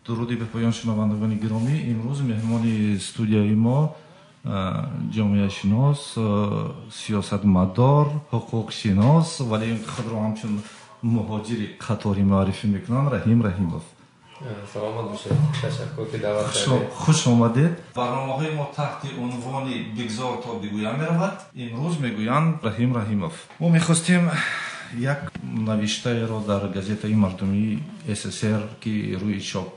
Дуруди бепоён, шунавандагони гиромӣ. Имрӯз меҳмони студияи мо ҷомеашинос, сиёсатмадор, ҳуқуқшинос, вале худро ҳамчун муҳоҷири қаторӣ муаррифӣ мекунанд, Раҳим Раҳимов. Саломат бошед, ташаккур ки даъват кардед. Хуш омадед. Барномаҳои мо таҳти унвони «Бигзор то бигӯям» меравад. Имрӯз мегӯянд Раҳим Раҳимов. Мо мехостем як навиштаеро дар газетаи мардумии СССР, ки рӯи чоп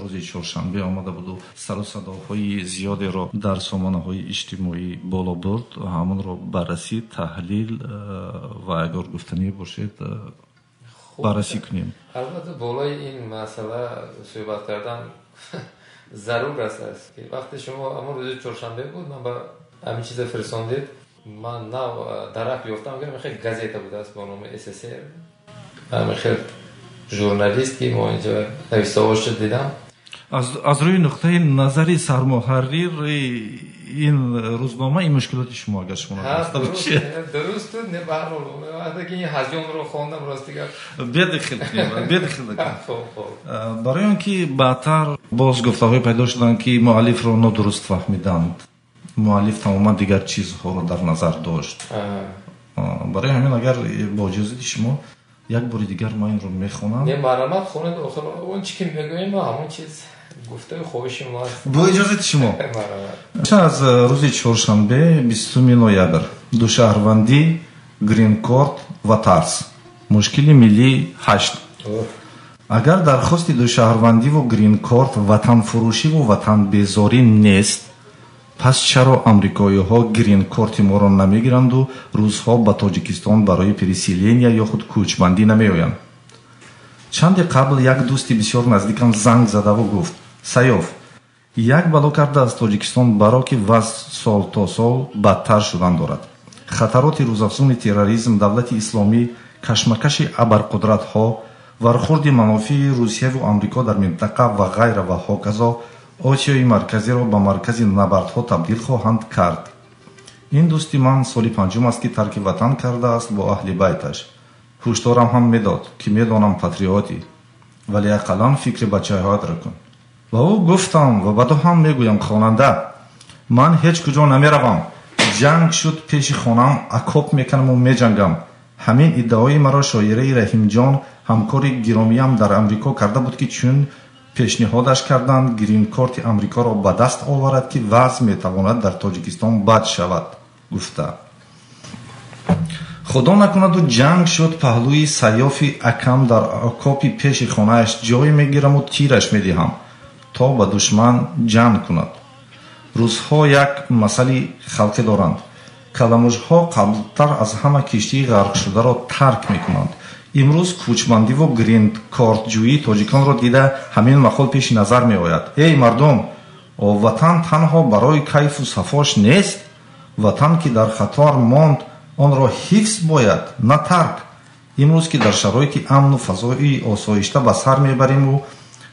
рӯзи чоршанбе омада буду сару садоҳои зиёдеро дар сомонаҳои иҷтимоӣ боло бурд, ҳамонро баррасӣ, таҳлил ва агар гуфтанӣ бошед, баррасӣ кунем. Албатта, болои ин масъала суҳбат кардан зарур аст. Ки вақте шумо ҳамон рӯзи чоршанбе буд, ман ба ҳамин чиза фиристондед, ман нав дарак ёфтам, ки хел газета будааст бо номи СССР. Ҳамин хел журналист, ки мо инҷо навиштаҳошо дидам. Аз рӯи нуқтаи назари сармуҳаррири ин рӯзнома, ин мушкилоти шумо, агар шумо дуруст буд. Не, баҳрҳол, вақте ки ин ҳазёнро хондам, рости гап. Бедихел бедихел. Барои он ки баъдтар боз гуфтаҳое пайдо шуданд, ки муаллифро нодуруст фаҳмиданд, муаллиф тамоман дигар чизҳоро дар назар дошт. Барои ҳамин, агар бо иҷозати шумо, як бори дигар ман инро мехонам. Не, марҳамат, хонед. Охир он чи ки мегӯем, ҳамон чиз гуфтаи хоҳиши мо аст. Бо иҷозати шумо, аз рӯзи чоршанбе, 20 ноябр. Душаҳрвандӣ, гринкорт ва тарс: мушкили миллии ҳашт. Агар дархости душаҳрвандиву гринкорт ватанфурӯшиву ватанбезорӣ нест, пас чаро амрикоиҳо гринкорти моро намегиранду русҳо ба Тоҷикистон барои переселения ё худ кӯчбандӣ намеоянд? Чанде қабл як дӯсти бисёр наздикам занг задаву гуфт: «Саёф, як бало карда аз Тоҷикистон баро, ки вазъ сол то сол бадтар шудан дорад. Хатароти рӯзафзуни терроризм, давлати исломӣ, кашмакаши абарқудратҳо, вархурди манофеи Русияву Амрико дар минтақа ва ғайра ва ҳоказо Осиёи Марказиро ба маркази набардҳо табдил хоҳанд кард». Ин дӯсти ман соли панҷум аст, ки тарки ватан кардааст бо аҳли байташ. Ҳушдорам ҳам медод, ки медонам, патриотӣ, вале ақаллан фикри бачаҳоятро кун. Ба ӯ гуфтам ва ба ту ҳам мегӯям, хонанда: ман ҳеҷ куҷо намеравам. Ҷанг шуд, пеши хонаам окоп мекунаму меҷангам. Ҳамин иддаои маро Шоираи Раҳимҷон, ҳамкори гиромиям дар Амрико, карда буд, ки чун пешниҳодаш карданд гринкорти Амрикоро ба даст оварад, ки вазъ метавонад дар Тоҷикистон бад шавад, гуфта: «Худо накунаду ҷанг шуд, паҳлӯи Саёфи акам дар окопи пеши хонааш ҷой мегираму тираш медиҳам, то ба душман ҷанг кунад». Русҳо як масъали халқӣ доранд: каламушҳо қаблтар аз ҳама киштии ғарқшударо тарк мекунанд. Имрӯз кӯчмандиву гринкортҷӯии тоҷиконро дида, ҳамин мақол пеши назар меояд. Эй мардум, ватан танҳо барои кайфу сафош нест. Ватан ки дар хатар монд, онро ҳифз бояд, на тарк. Имрӯз ки дар шароити амну фазои осоишта ба сар мебариму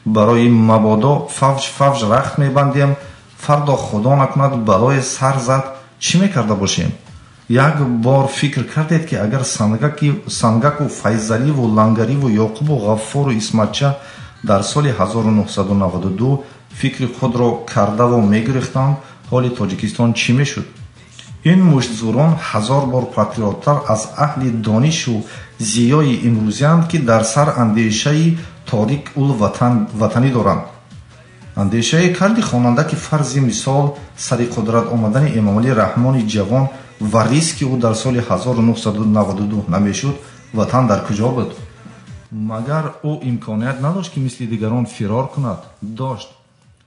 барои мабодо фавҷ фавҷ рахт мебандем, фардо, худо накунад, балое сар зад, чӣ мекарда бошем? Як бор фикр кардед, ки агар Сангаку Файзаливу Лангариву Ёқубу Ғаффору Исматча дар соли 1992 фикри худро кардаву мегирифтанд, ҳоли Тоҷикистон чӣ мешуд? Ин муштзӯрон ҳазор бор патриоттар аз аҳли донишу зиёи имрӯзианд, ки дар сар андешаи торик ул ватанӣ доранд. Андешае карди, хонанда, ки фарзи мисол сари қудрат омадани Эмомалӣ Раҳмони ҷавон ва риски ӯ дар соли 1992 намешуд, ватан дар куҷо буд? Магар ӯ имконият надошт, ки мисли дигарон фирор кунад? Дошт,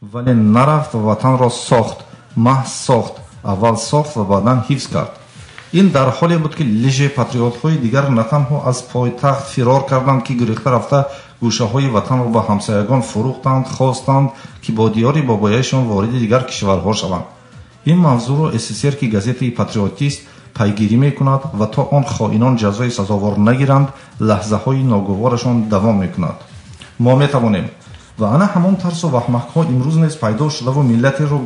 вале нарафт ва ватанро сохт, маҳз сохт. Аввал сохт ва баъдан ҳифз кард. Ин дар ҳоле буд, ки лжепатриотҳои дигар на танҳо аз пойтахт фирор карданд, ки гурехта рафта гӯшаҳои ватанро ба ҳамсоягон фурӯхтанд, хостанд, ки бо диёри бобояшон вориди дигар кишварҳо шаванд. Ин мавзӯъро СССР, ки газетаи патриотист, пайгирӣ мекунад ва то он хоинон ҷазои сазовор нагиранд, лаҳзаҳои ногуворашон давом мекунад. Мо метавонем ва ана ҳамон тарсу ваҳмакҳо имрӯз низ пайдо шудаву миллатеро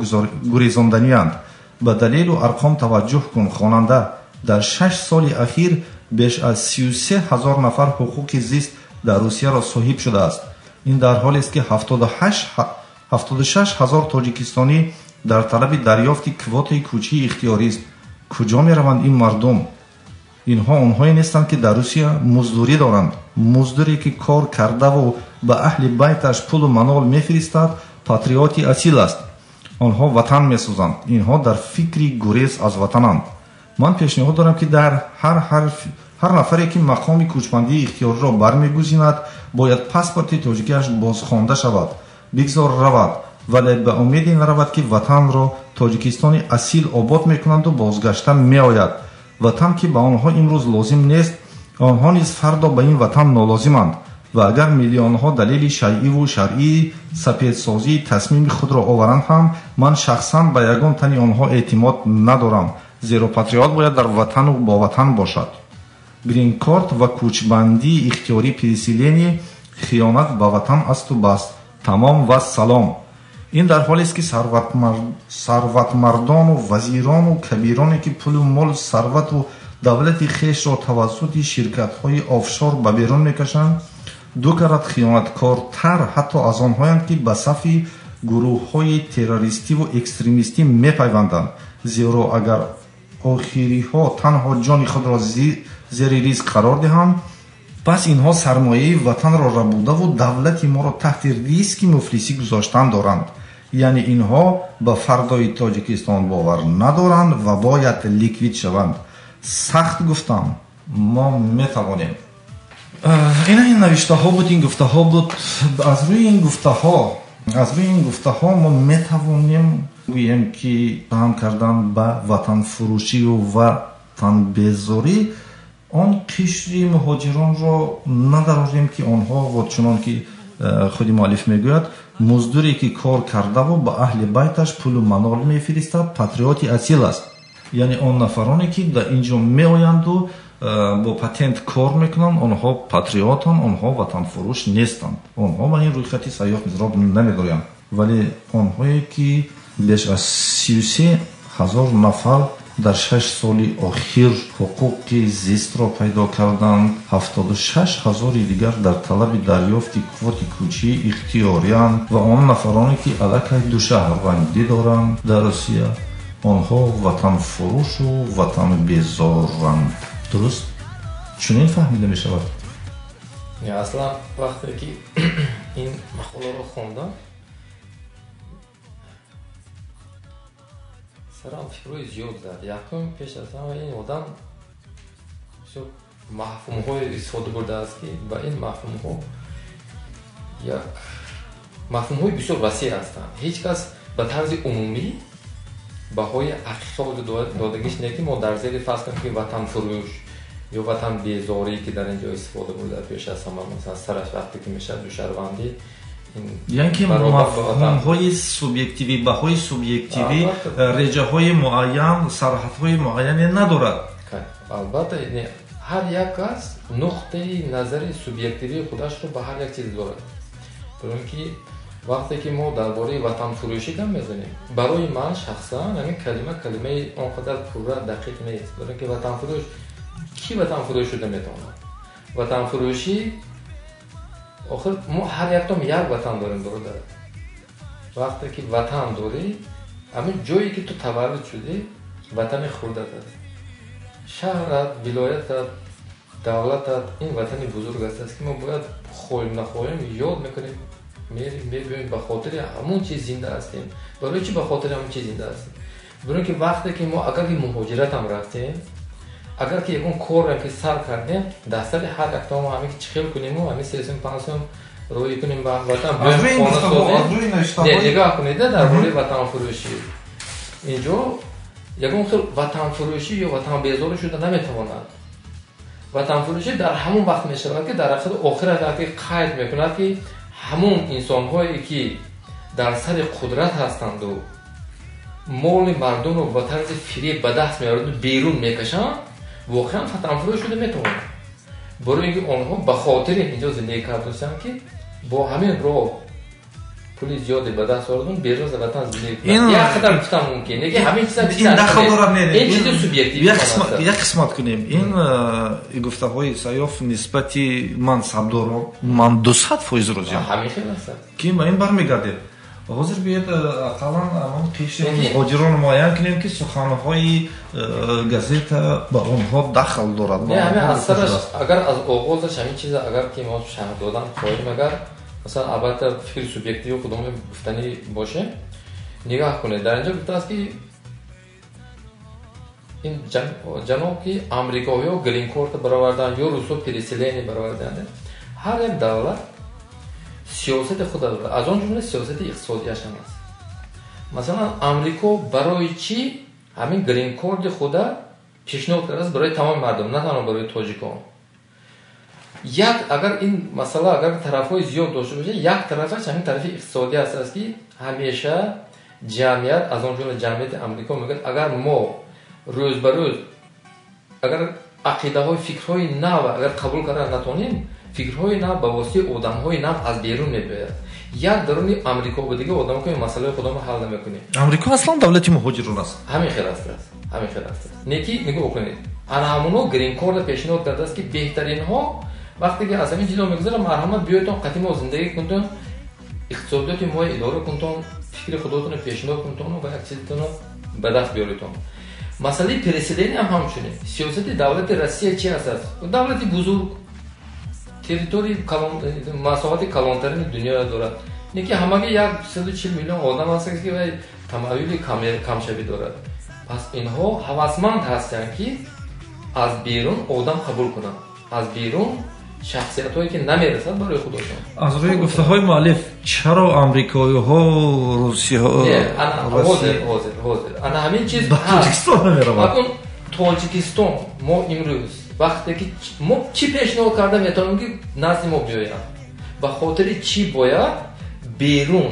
гурезонданианд. Ба далелу арқом таваҷҷӯҳ кун, хонанда. Дар 6 соли ахир беш аз 33 000 нафар ҳуқуқи зист дар Русияро соҳиб шудааст. Ин дар ҳолест, ки 76 ҳазор тоҷикистонӣ дар талаби дарёфти квотаи кӯчии ихтиёрист. Куҷо мераванд ин мардум? Инҳо онҳое нестанд, ки дар Русия муздурӣ доранд. Муздуре, ки кор кардаву ба аҳли байташ пулу манол мефиристад, патриоти асил аст. Онҳо ватан месозанд. Инҳо дар фикри гурез аз ватананд. Ман пешниҳод дорам, ки дар ҳар нафаре, ки мақоми кӯчбандии ихтиёриро бармегузинад, бояд паспорти тоҷикиаш бозхонда шавад. Бигзор равад, вале ба умеде наравад, ки ватанро Тоҷикистони асил обод мекунанду бозгашта меояд. Ватан, ки ба онҳо имрӯз лозим нест, онҳо низ фардо ба ин ватан нолозиманд. Ва агар миллионҳо далели шайъиву шаръии сапедсозии тасмими худро оваранд ҳам, ман шахсан ба ягон тани онҳо эътимод надорам, зеро патриот бояд дар ватану бо ватан бошад. Гринкорт ва кӯчбандии ихтиёрӣ переселение хиёнат ба ватан асту бас. Тамом ва салом. Ин дар ҳолест, ки сарватмардону вазирону кабироне, ки пулу молу сарвату давлати хешро тавассути ширкатҳои офшор ба берун мекашанд, ду карат хиёнаткортар ҳатто аз онҳоянд, ки ба сафи гурӯҳҳои террористиву экстремистӣ мепайванданд. Зеро агар охириҳо танҳо ҷони худро зери риск қарор диҳанд, пас инҳо сармояи ватанро рабудаву давлати моро таҳти риски муфлисӣ гузоштан доранд. Яъне инҳо ба фардои Тоҷикистон бовар надоранд ва бояд ликвид шаванд. Сахт гуфтам, мо метавонем. Ина ин навиштаҳо буд, ин гуфтаҳо буд. Аз рӯи ин гуфтаҳо мо метавонем гӯем, ки ҳам кардан ба ватанфурӯшию ватанбезорӣ он қишри муҳоҷиронро надарорем, ки онҳо, чунон ки худи муаллиф мегӯяд, муздуре, ки кор кардаву ба аҳли байташ пулу манол мефиристад, патриоти асил аст. Яъне он нафароне, ки дар ин ҷо меоянду бо патент кор мекунанд, онҳо патриотанд, онҳо ватанфурӯш нестанд. Онҳо ба ин рӯйхати сайёҳ мизроб намедоранд. Вале онҳое, ки беш аз 33 ҳазор нафар дар 6 соли охир ҳуқуқи зистро пайдо карданд, 76 ҳазори дигар дар талаби дарёфти квоти кӯчии ихтиёриянд ва он нафароне, ки аллакай ду шаҳрвандӣ доранд дар Русия, онҳо ватанфурӯшу ватанбезоранд. Дуруст? Чунин фаҳмида мешавад? Аслан вақте ки ин мақоларо хондам, сарам фикрҳои зиёд зад. Якум, пеш аз ҳама ин одам бисёр мафҳумҳое истифода бурдааст, ки ба ин мафҳумҳо як мафҳумҳои бисёр васеъ ҳастанд. Ҳеҷ кас ба тарзи умумӣ баҳои ҳақиқат додагиш не, ки мо дар зери фарз кунем, ки ватанфурӯш ё ватанбезорӣ, ки дар ин ҷо истифода бурда пеш аз ҳама, масалан сараш вақте ки мешавад душарвандӣ, яъне ки мафҳумҳои субъективӣ, баҳои субъективӣ, реҷаҳои муайян, сарҳадҳои муайяне надорад. Албатта, ҳар як кас нуқтаи назари субъективии худашро ба ҳар як чиз дорад. Барои ин ки вақте ки мо дар бораи ватанфурӯшӣ гап мезанем, барои ман шахсан ҳамин калима калимаи он қадар пурра дақиқ нест. Барои ин ки ватанфурӯш, кӣ ватанфурӯш шуда метавонад? Ватанфурӯшӣ охир мо ҳар яктом як ватан дорем, бародар. Вақте ки ватан дорӣ, ҳамин ҷое ки ту таваллуд шудӣ, ватани хурдат аст. Шаҳрат, вилоятат, давлатат ин ватани бузург аст, ки мо бояд хоҳем нахоҳем ёд мекунем, мебиёем, ба хотири ҳамон чиз зинда ҳастем. Барои чӣ ба хотири ҳамон чиз зинда ҳастем? Барои ин ки вақте ки мо агар ки муҳоҷиратам рафтем, агар ки ягон корро ки сар кардем, дар сари ҳар яктомо ҳамин ки чихел куниму ҳамин 3 5 сом рӯй кунем ба ватан, хона созем. Не, нигоҳ кунед дар бораи ватанфурӯшӣ. Инҷо ягон хел ватанфурӯшӣ ё ватанбезорӣ шуда наметавонад. Ватанфурӯшӣ дар ҳамон вақт мешавад, ки дар охират вақте қайд мекунад, ки ҳамон инсонҳое, ки дар сари қудрат ҳастанду моли мардумро ба тарзи фиреб ба даст меораду берун мекашанд, воқеан ватанфурӯш шуда метавонад. Барои ин ки онҳо ба хотири инҷо зиндагӣ кардастанд, ки бо ҳамин роҳ Пули зиёде ба даст овардум, берун аз ватан зиндагӣ кунам. Як қадар гуфтам мумкин, лекин ҳамин чиза ин дахл дорад, не? Ин чизи субъективӣ. Як қисмат кунем. Ин гуфтаҳои Саёф нисбати мансабдорон ман 200% розиям. Ҳамин хел аст. Ки ба ин бармегардем. Ҳозир биёед ақаллан ҳамон пеши муҳоҷирон муайян кунем, ки суханҳои газета ба онҳо дахл дорад. Не, ҳамин аз сараш, агар аз оғозаш ҳамин чиза агар ки мо шарҳ додан хоҳем, агар масалан албатта фикри субъективӣ худомо гуфтанӣ бошем, нигоҳ кунед, дар инҷо гуфтааст, ки ин ҷаноб, ки амрикоҳиё грин-корта баровардан ё русо переселение баровардан, ҳар як давлат сиёсати худа дорад, аз он ҷумла сиёсати иқтисодияш ҳам аст. Масалан, Амрико барои чӣ ҳамин грин-корти худа пешниҳод кардааст барои тамоми мардум, на танҳо барои тоҷикон? Як агар ин масъала агар тарафҳои зиёд дошта бошад, як тарафаш ҳамин тарафи иқтисодӣ аст, ки ҳамеша ҷамъият, аз он ҷумла ҷамъияти Амрико, мегӯяд, агар мо рӯз ба рӯз агар ақидаҳои, фикрҳои нав агар қабул кардан натонем, фикрҳои нав ба воситаи одамҳои нав аз берун мебиёяд. Як даруни Амрико ба дига одамо ки масъалаи худомо ҳал намекунем. Амрико аслан давлати муҳоҷирон аст. Ҳамин хел аст, ҳамин хел аст. Неки нигоҳ кунед, ана ҳамоно грин-корта пешниҳод кардааст, ки беҳтаринҳо вақте ки аз ҳамин чизо мегузарад, марҳамат, биёедтон, қатъи мо зиндагӣ кунтон, иқтисодиёти мо идора кунтон, фикри худотонро пешниҳод кунтон ва як чизтонро ба даст биёритон. Масъалаи переселение ҳам ҳамчунин. Сиёсати давлати Россия чи аст? Давлати бузург, территории масоҳати калонтарини дунёро дорад, лекин ҳамагӣ 140 миллион одам ҳаст, ки вай тамаюли камшавӣ дорад. Пас инҳо ҳавасманд ҳастанд, ки аз берун одам қабул кунанд, аз берун шахсиятҳое ки намерасад барои худошон. Аз рӯи гуфтаҳои муаллиф, чаро амрикоиҳо, русиҳо ҳозир ана ҳамин чиз ба Тоҷикистон намераванд? Акун Тоҷикистон мо имрӯз вақте ки мо чӣ пешниҳод карда метавонем, ки назди мо биёянд? Ба хотири чӣ бояд берун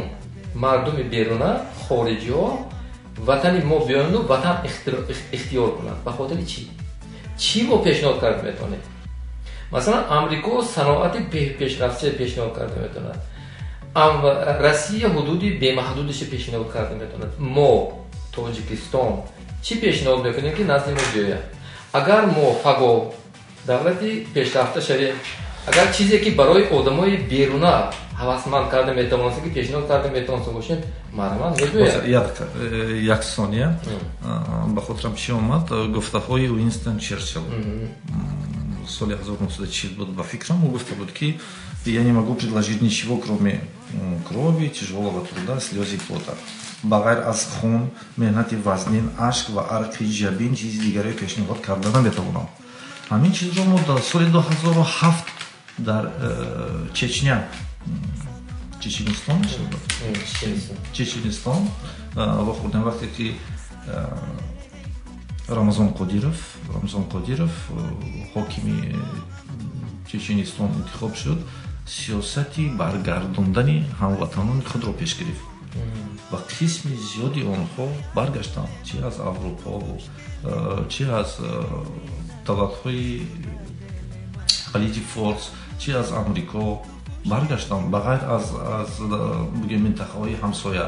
мардуми беруна, хориҷиҳо ватани мо биёянду ватан ихтиёр кунанд? Ба хотири чӣ? Чӣ мо пешниҳод карда метавонем? Масалан, Амрико саноати пешрафташа пешниҳод карда метавонад, Россия ҳудуди бемаҳдудиша пешниҳод карда метавонад. Мо, Тоҷикистон, чӣ пешниҳод мекунем, ки назди мо биёяд? Агар мо паго давлати пешрафта шавем, агар чизе ки барои одамои беруна ҳавасманд карда метавонастем, ки пешниҳод карда метавонста бошем, марҳамат, мебиёяд. Як сония, ба хотирам чӣ омад: гуфтаҳои Уинстон Черчилл, соли 1940 буд, ба фикрам, ӯ гуфта буд, ки я не могу предложить ничего, кроме крови, тяжелого труда, слез и пота. Ба ғайр аз хун, меҳнати вазнин, ашк ва арқи ҷабин чизи дигаре пешниҳод карда наметавонам. Ҳамин чизро мо дар соли 2007 дар Чечня, Чеченистон, Чеченистон вохӯрдем, вақте ки Рамзон Қодиров ҳокими Чеченистон интихоб шуд, сиёсати баргардондани ҳамватанони худро пеш гирифт ва қисми зиёди онҳо баргаштанд, чи аз Аврупо, чи аз давлатҳои Халиҷи Форс, чи аз Амрико баргаштанд, ба ғайр аз бигем минтақаҳои ҳамсоя,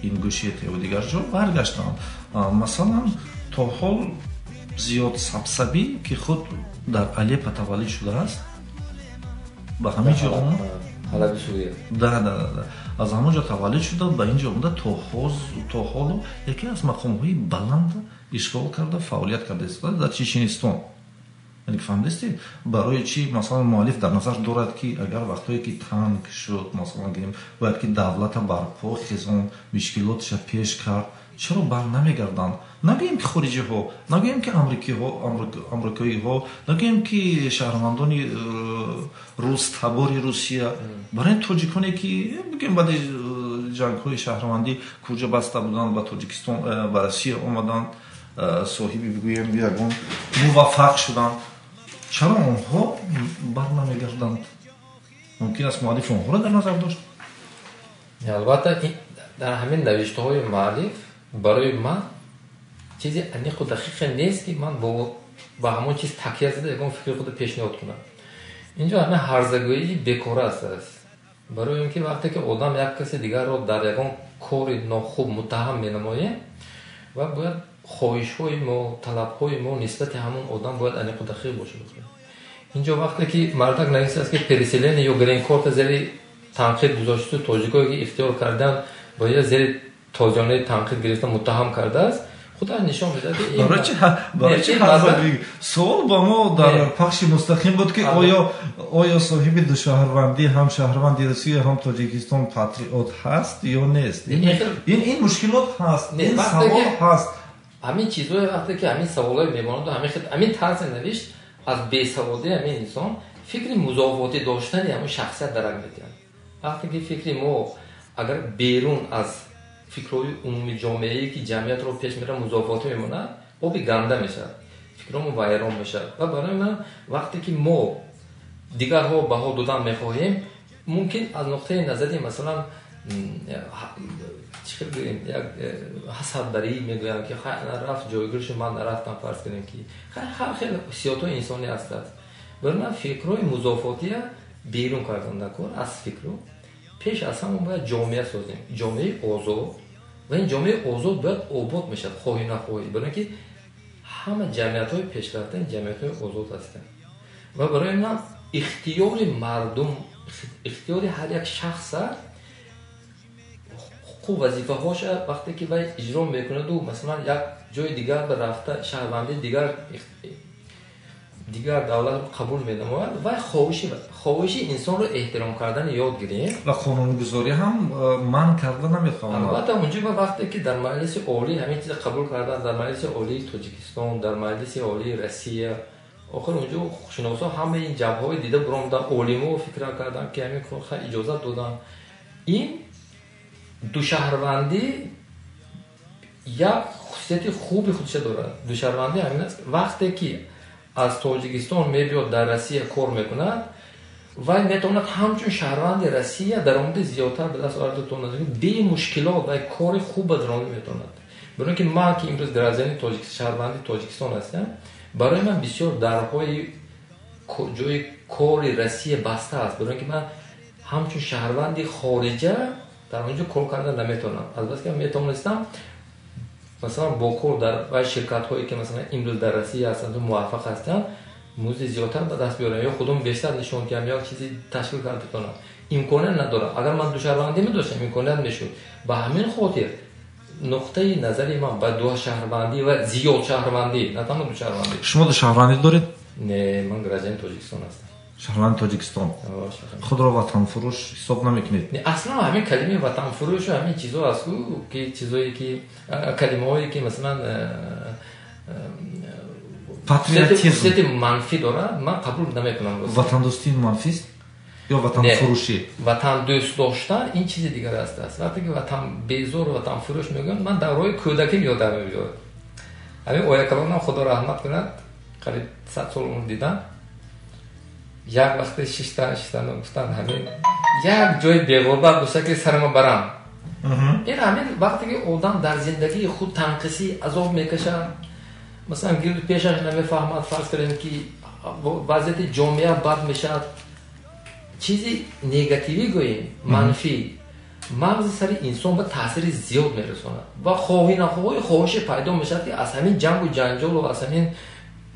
Ингушетия ва дигар ҷо баргаштанд. Масалан, то ҳол Зиёд Сабсабӣ, ки худ дар Алепа таваллуд шудааст, ба ҳамин ҷо омад. Ҳалаби Сурия. Да, аз ҳамон ҷо таваллуд шуда, ба ин ҷо омада, то ҳоло яке аз мақомҳои баланд ишғол карда, фаъолият карда истода дар Чеченистон. Яъне фаҳмидастед, барои чӣ масалан муаллиф дар назар дорад, ки агар вақтҳое ки танг шуд, масалан гирем, бояд ки давлата барпо хезон, мушкилоташа пеш кард, чаро бар намегарданд? Нагӯем, ки хориҷиҳо, нагӯем, ки амрикоиҳо, нагӯем, ки шаҳрвандони рустабори Русия, барои тоҷиконе, ки бигӯем, баъди ҷангҳои шаҳрвандӣ куҷо баста буданд, ба Тоҷикистон, ба Россия омаданд, соҳиби бигӯем ягон муваффақ шуданд, чаро онҳо бар намегарданд? Мумкин аст, муаллиф онҳоро дар назар дошт. Албатта, дар ҳамин навиштаҳои муаллиф барои ман чизи аниқу дақиқе нест, ки ман ба ҳамон чиз такя зада ягон фикри худро пешниҳод кунам. Инҷо ҳамин ҳарзагӯии бекора аст. Барои он ки вақте ки одам як каси дигарро дар ягон кори нохуб муттаҳам менамоем, ва бояд хоҳишҳои мо, талабҳои мо нисбати ҳамон одам бояд аниқу дақиқ бошад. Инҷо вақте ки мардак нависааст, ки переселение ё грин-корта зери танқид гузошту тоҷикое ки ихтиёр кардан бояд зери тозиёнаи танқид гирифта муттаҳам кардааст, худаш нишон медиҳад ки суол ба мо дар пахши мустақим буд, ки оё соҳиби душаҳрвандӣ, ҳам шаҳрванди Русия, ҳам Тоҷикистон патриот ҳаст ё нест? Ин мушкилот ҳаст, ин савол ҳаст. Ҳамин чизое вақте ки ҳамин саволое мемонад, ҳамин тарзи навишт аз бесаводии ҳамин инсон фикри музофотӣ доштани ҳамон шахсият дарак медиҳад. Вақте ки фикри мо агар берун аз фикрҳои умумии ҷомеае ки ҷамъиятро пеш меравад музофотӣ мемонад, оби ганда мешавад, фикрҳомо вайрон мешавад. Ва барои ман вақте ки мо дигарҳо баҳо додан мехоҳем, мумкин аз нуқтаи назари масалан чӣ хел гӯем, як ҳасадбарӣ мегӯям, ки рафт ҷойгир шуд, ман нарафтам, фарз кунем ки ҳар хел ҳиссиётҳои инсонӣ ҳастад. Барои ман фикрҳои музофотия берун кардан дар кор аз фикру пеш аз ҳама бояд ҷомеа созем, ҷомеаи озод. Ва ин ҷомеаи озод бояд обод мешавад, хоҳӣ нахоҳӣ, барои ки ҳама ҷамъиятҳои пешрафта ҷамъиятҳои озод ҳастанд. Ва барои ман ихтиёри мардум, ихтиёри ҳар як шахса, ҳуқуқу вазифаҳоша вақте ки вай иҷро мекунаду масалан як ҷои дигар ба рафта шаҳрвандии дигар давлатро қабул менамояд, вай хоҳиши инсонро эҳтиром кардани ёд гирем. Ва қонунгузорӣ ҳам манъ карда наметавонад. Албатта, унҷо вақте ки дар Маҷлиси Олӣ ҳамин чиза қабул кардан, дар Маҷлиси Олии Тоҷикистон, дар Маҷлиси Олии Россия, охир унҷо ҳуқуқшиносо ҳамаи ин ҷабҳаҳои дида буромдан, олимо фикр карданд, ки ҳамин иҷозат доданд. Ин душаҳрвандӣ як хусусияти хуби худша дорад. Душаҳрвандӣ ҳамин аст, вақте ки аз Тоҷикистон мебиёд дар Россия кор мекунад, вай метавонад ҳамчун шаҳрванди Россия даромади зиёдтар ба даст оварда тавонад, бемушкилот вай кори хуб ба даромад метавонад. Барои ки ман ки имрӯз гражданини шаҳрванди Тоҷикистон ҳастам, барои ман бисёр дарҳои ҷои кори Россия баста аст, барои ки ман ҳамчун шаҳрванди хориҷа дар он ҷо кор карда наметавонам. Азбаски ман метавонистам масалан бо кор дар вай ширкатҳое ки масалан имрӯз дар Россия ҳастанд ва муваффақ ҳастанд, музди зиёдтар ба даст биёрам ё худам бештар нишон диҳам ё чизе ташкил карда тавонам. Имконият надорам. Агар ман душаҳрвандӣ медоштам, имконият мешуд. Ба ҳамин хотир нуқтаи назари ман ба душаҳрвандӣ ва зиёд шаҳрвандӣ, на танҳо душаҳрвандӣ. Шумо душаҳрвандӣ доред? Не, ман гражданини Тоҷикистон ҳастам. Шаҳрванди Тоҷикистон. Худро ватанфурӯш ҳисоб намекунед? Не, аслан ҳамин калимаи ватанфурӯшу ҳамин чизо аст, ки чизое ки калимаҳое ки масалан патриотизм хусусияти манфӣ дорад, ман қабул намекунам. Ватандӯстӣ манфист ё ватанфурӯшӣ? Ватандӯст доштан ин чизи дигар аст. Вақте ки ватанбезору ватанфурӯш мегӯянд, ман давраҳои кӯдаким ёдам меояд. Ҳамин оякалонам, Худо раҳмат кунад, қариб 100 сол умр дидам. Як вақте шиштан гуфтан, ҳамин як ҷои беғурбат боша ки сарама барам. Ин ҳамин вақте ки одам дар зиндагии худ танқисӣ азоб мекашад, масалан гирду пешаш намефаҳмад, фарз кунем ки вазъияти ҷомеа бад мешавад, чизи негативӣ гӯем, манфӣ, мағзи сари инсон ба таъсири зиёд мерасонад ва хоҳӣ нахоҳӣ хоҳише пайдо мешавад, ки аз ҳамин ҷангу ҷанҷолу аз ҳамин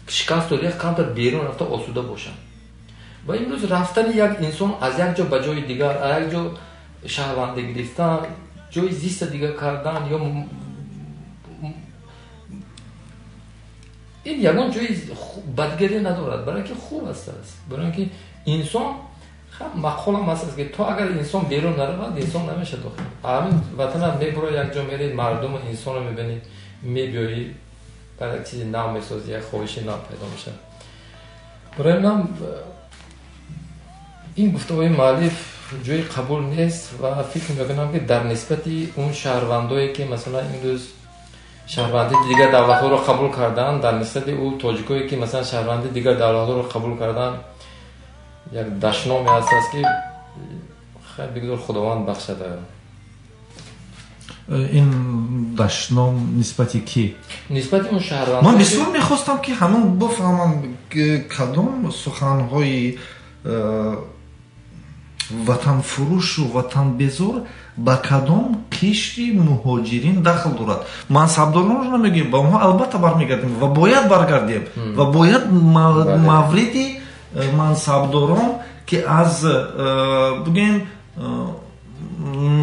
шикасту рех камтар берун рафта осуда бошад. Ва имрӯз рафтани як инсон аз як ҷо ба ҷои дигар, аз як ҷо шаҳрвандӣ гирифтан, ҷои зиста дигар кардан ё ин ягон ҷои бадгирӣ надорад, барои ки хуб аст. Барои ки инсон мақолам аст, ки то агар инсон берун наравад, инсон намешавад дохил. Ҳамин ватанам мебуро, як ҷо меред, мардуму инсонро мебинӣ, мебиёӣ, баъд як чизи нав месозӣ, як хоҳиши нав пайдо мешавад. Барои ман ин гуфтаҳои муаллиф ҷои қабул нест ва фикр мекунам, ки дар нисбати он шаҳрвандое ки масалан имрӯз шаҳрвандии дигар давлатҳоро қабул карданд, дар нисбати ӯ тоҷикое ки масалан шаҳрвандии дигар давлатҳоро қабул карданд, як дашноме ҳаст, ки хайр, бигзор Худованд бахшад. Ин дашном нисбати кӣ? Нисбати он шаҳрванд. Ман бисёр мехостам, ки ҳамон бифаҳмам, кадом суханҳои Ватанфурӯшу ватанбезор ба кадом қишри муҳоҷирин дахл дорад? Мансабдоронро намегӯем, ба онҳо албатта бармегардем ва бояд баргардем ва бояд мавриди мансабдорон, ки аз бигӯем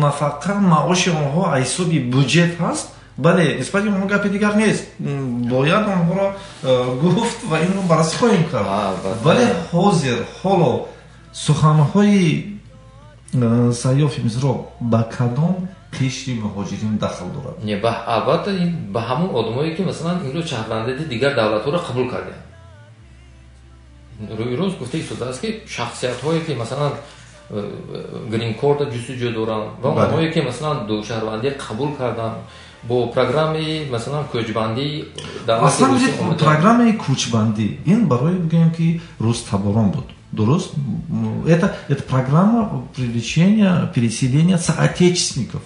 нафақа маоши онҳо аз ҳисоби буҷет ҳаст, бале, нисбати онҳо гапи дигар нест, бояд онҳоро гуфт ва инро баррасӣ хоҳем кард. Вале ҳозир ҳоло суханҳои Сайёфи Мисро ба кадом қишри муҳоҷирин дахл дорад? Не, албатта ба ҳамон одамое, ки масалан имрӯз шаҳрвандияти дигар давлатҳоро қабул карданд. Рӯи рост гуфта истодааст, ки шахсиятҳое, ки масалан грин-корта ҷустуҷӯ доранд ва онҳое, ки масалан душаҳрвандия қабул карданд бо программаи масалан кӯчбандӣ. Аслан программаи кӯчбандӣ ин барои бигӯем, ки рӯзтаборон буд. Дуруст? Это программа привлечения, переселения соотечественников.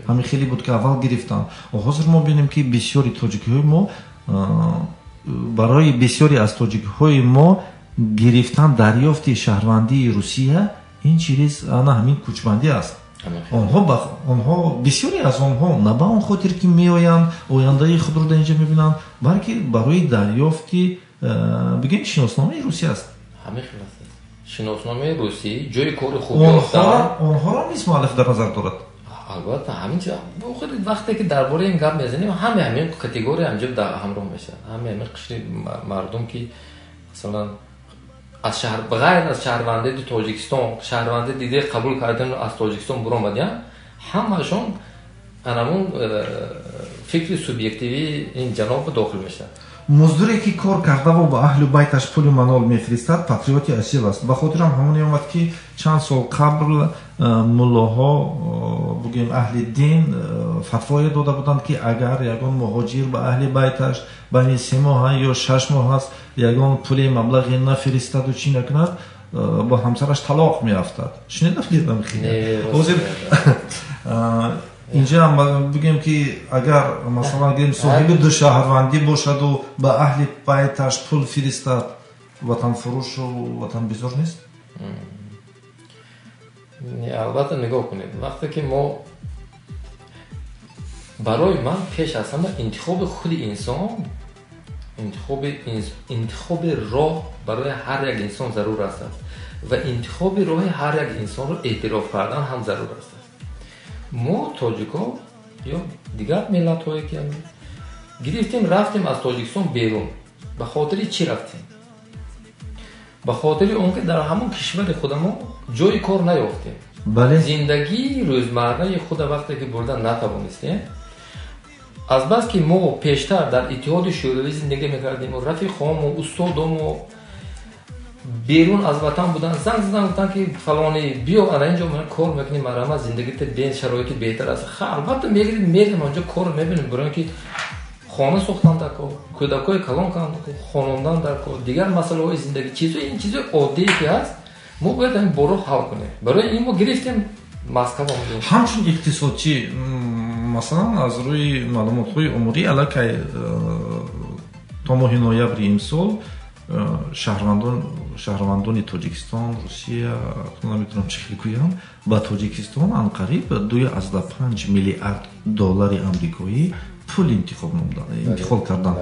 Ҳамин хеле буд, ки аввал гирифтанд. Ҳозир мо бинем, ки бисёри тоҷикҳои мо, барои бисёре аз тоҷикҳои мо гирифтан дарёфти шаҳрвандии Русия ин чиз ана ҳамин кӯчбандӣ аст. Онҳо бисёре аз онҳо на ба он хотир, ки меоянд, ояндаи худро дар инҷа мебинанд, балки барои дарёфти бигӯем шиносномаи Русия аст. Ҳамин хел аст. Шиносномаи русӣ, ҷои кори хуб ёфтан. Онҳоро низ муаллиф дар назар дорад. Албатта, ҳамин вақте ки дар бораи ин гап мезанем, ҳаме ҳамин категория ҳамҷо ҳамроҳ мешавад. Ҳаме ҳамин қишри мардум, ки масалан аз шаҳр, ғайр аз шаҳрвандияти Тоҷикистон, шаҳрвандияти дигаре қабул кардан аз Тоҷикистон буромадиянд, ҳамашон анамун фикри субъективии ин ҷаноб дохил мешавад. Муздуре, ки кор кардаву ба аҳлу байташ пулу манол мефиристад, патриоти асил аст. Ба хотирам ҳамоне омад, ки чанд сол қабл муллоҳо, бигӯем аҳли дин, фатвое дода буданд, ки агар ягон муҳоҷир ба аҳли байташ байни 3 моҳ ё 6 моҳ аст ягон пули маблағе нафиристаду чӣ накунад, бо ҳамсараш талоқ меафтад. Шунида будед? Ҳозир инҷа бигӯем, ки агар масалан гирем соҳиби ду шаҳрвандӣ бошаду ба аҳли байташ пул фиристад, ватанфурӯшу ватанбезор нест? Албатта, нигоҳ кунед, вақте ки мо барои ман пеш аз ҳама интихоби худи инсон, интихоби роҳ барои ҳар як инсон зарур аст ва интихоби роҳи ҳар як инсонро эътироф кардан ҳам зарур аст. Мо тоҷико ё дигар миллатҳое, ки гирифтем, рафтем аз Тоҷикистон берун, ба хотири чӣ рафтем? Ба хотири он ки дар ҳамон кишвари худамо ҷои кор наёфтем. Зиндагии рӯзмарраи худа вақте ки бурда натавонистем, азбаски мо пештар дар Иттиҳоди Шӯравӣ зиндагӣ мекардему рафиқому устодому берун аз ватан будан, занг задан, гуфтанд, ки фалони, биё, ана инҷо кор мекунӣ, марҳамат, зиндагита бен шароити беҳтар аст. Ха, албатта, мегирем, мерем онҷо, кор мебинем, барои ки хона сохтан дар кор, кӯдакҳои калон хонондан дар кор, дигар масъалаҳои зиндагӣ, чизои ин чизои оддие ки ҳаст, мо бояд ҳамин боро ҳал кунем. Барои ин мо гирифтем, Москва омадем. Ҳамчун иқтисодчӣ, масалан, аз рӯи маълумотҳои умурӣ, аллакай то моҳи ноябри имсол шаҳрвандони Тоҷикистон, Русия, наметавонам чӣ хел гӯям, ба Тоҷикистон анқариб 2,5 миллиард доллари амрикоӣ пул интиқол карданд,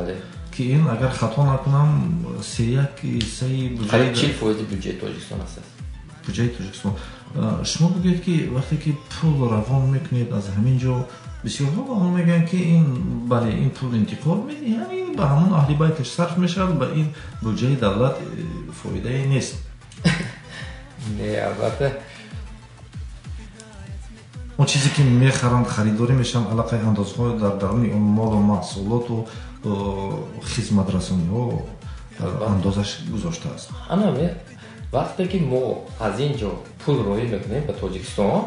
ки ин, агар хато накунам, сеяк ҳиссаи 40% буҷети Тоҷикистон аст. Буҷаи Тоҷикистон. Шумо бигӯед, ки вақте ки пул равон мекунед аз ҳамин ҷо, бисёрҳо ба он мегӯянд, ки ин, бале, ин пул интиқол медиҳам, ин ба ҳамон аҳли байташ сарф мешавад, ба ин буҷаи давлат фоидае нест. Не, албатта. Он чизе ки мехаранд, харидорӣ мешаванд, аллакай андозҳо дар даруни он молу маҳсулоту хизматрасониҳо андозаш гузоштааст. Ана, вақте ки мо аз ин ҷо пул роҳӣ мекунем ба Тоҷикистон,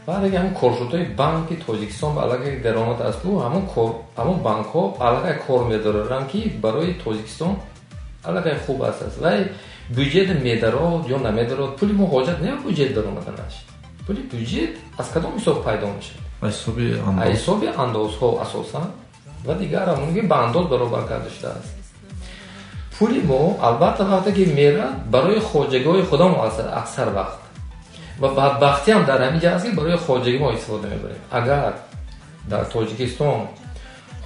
баъд аги ҳамон коршудҳои банки Тоҷикистон ба аллакай даромад аст, ҳамон банкҳо аллакай кор медоранд, ки барои Тоҷикистон аллакай хуб аст. Вай бюҷет медарод ё намедарод, пули мо ҳоҷат не бюҷет даромаданаш. Пули бюҷет аз кадом ҳисоб пайдо мешавад? Ҳисоби андозҳо асосан ва дигар ҳамон ки ба андоз баробар карда шудааст. Пули мо, албатта, вақте ки мерад, барои хоҷагиҳои худам аксар вақт. Ва бадбахтӣ ҳам дар ҳамин ҷо аст, ки барои хоҷагӣ мо истифода мебарем. Агар дар Тоҷикистон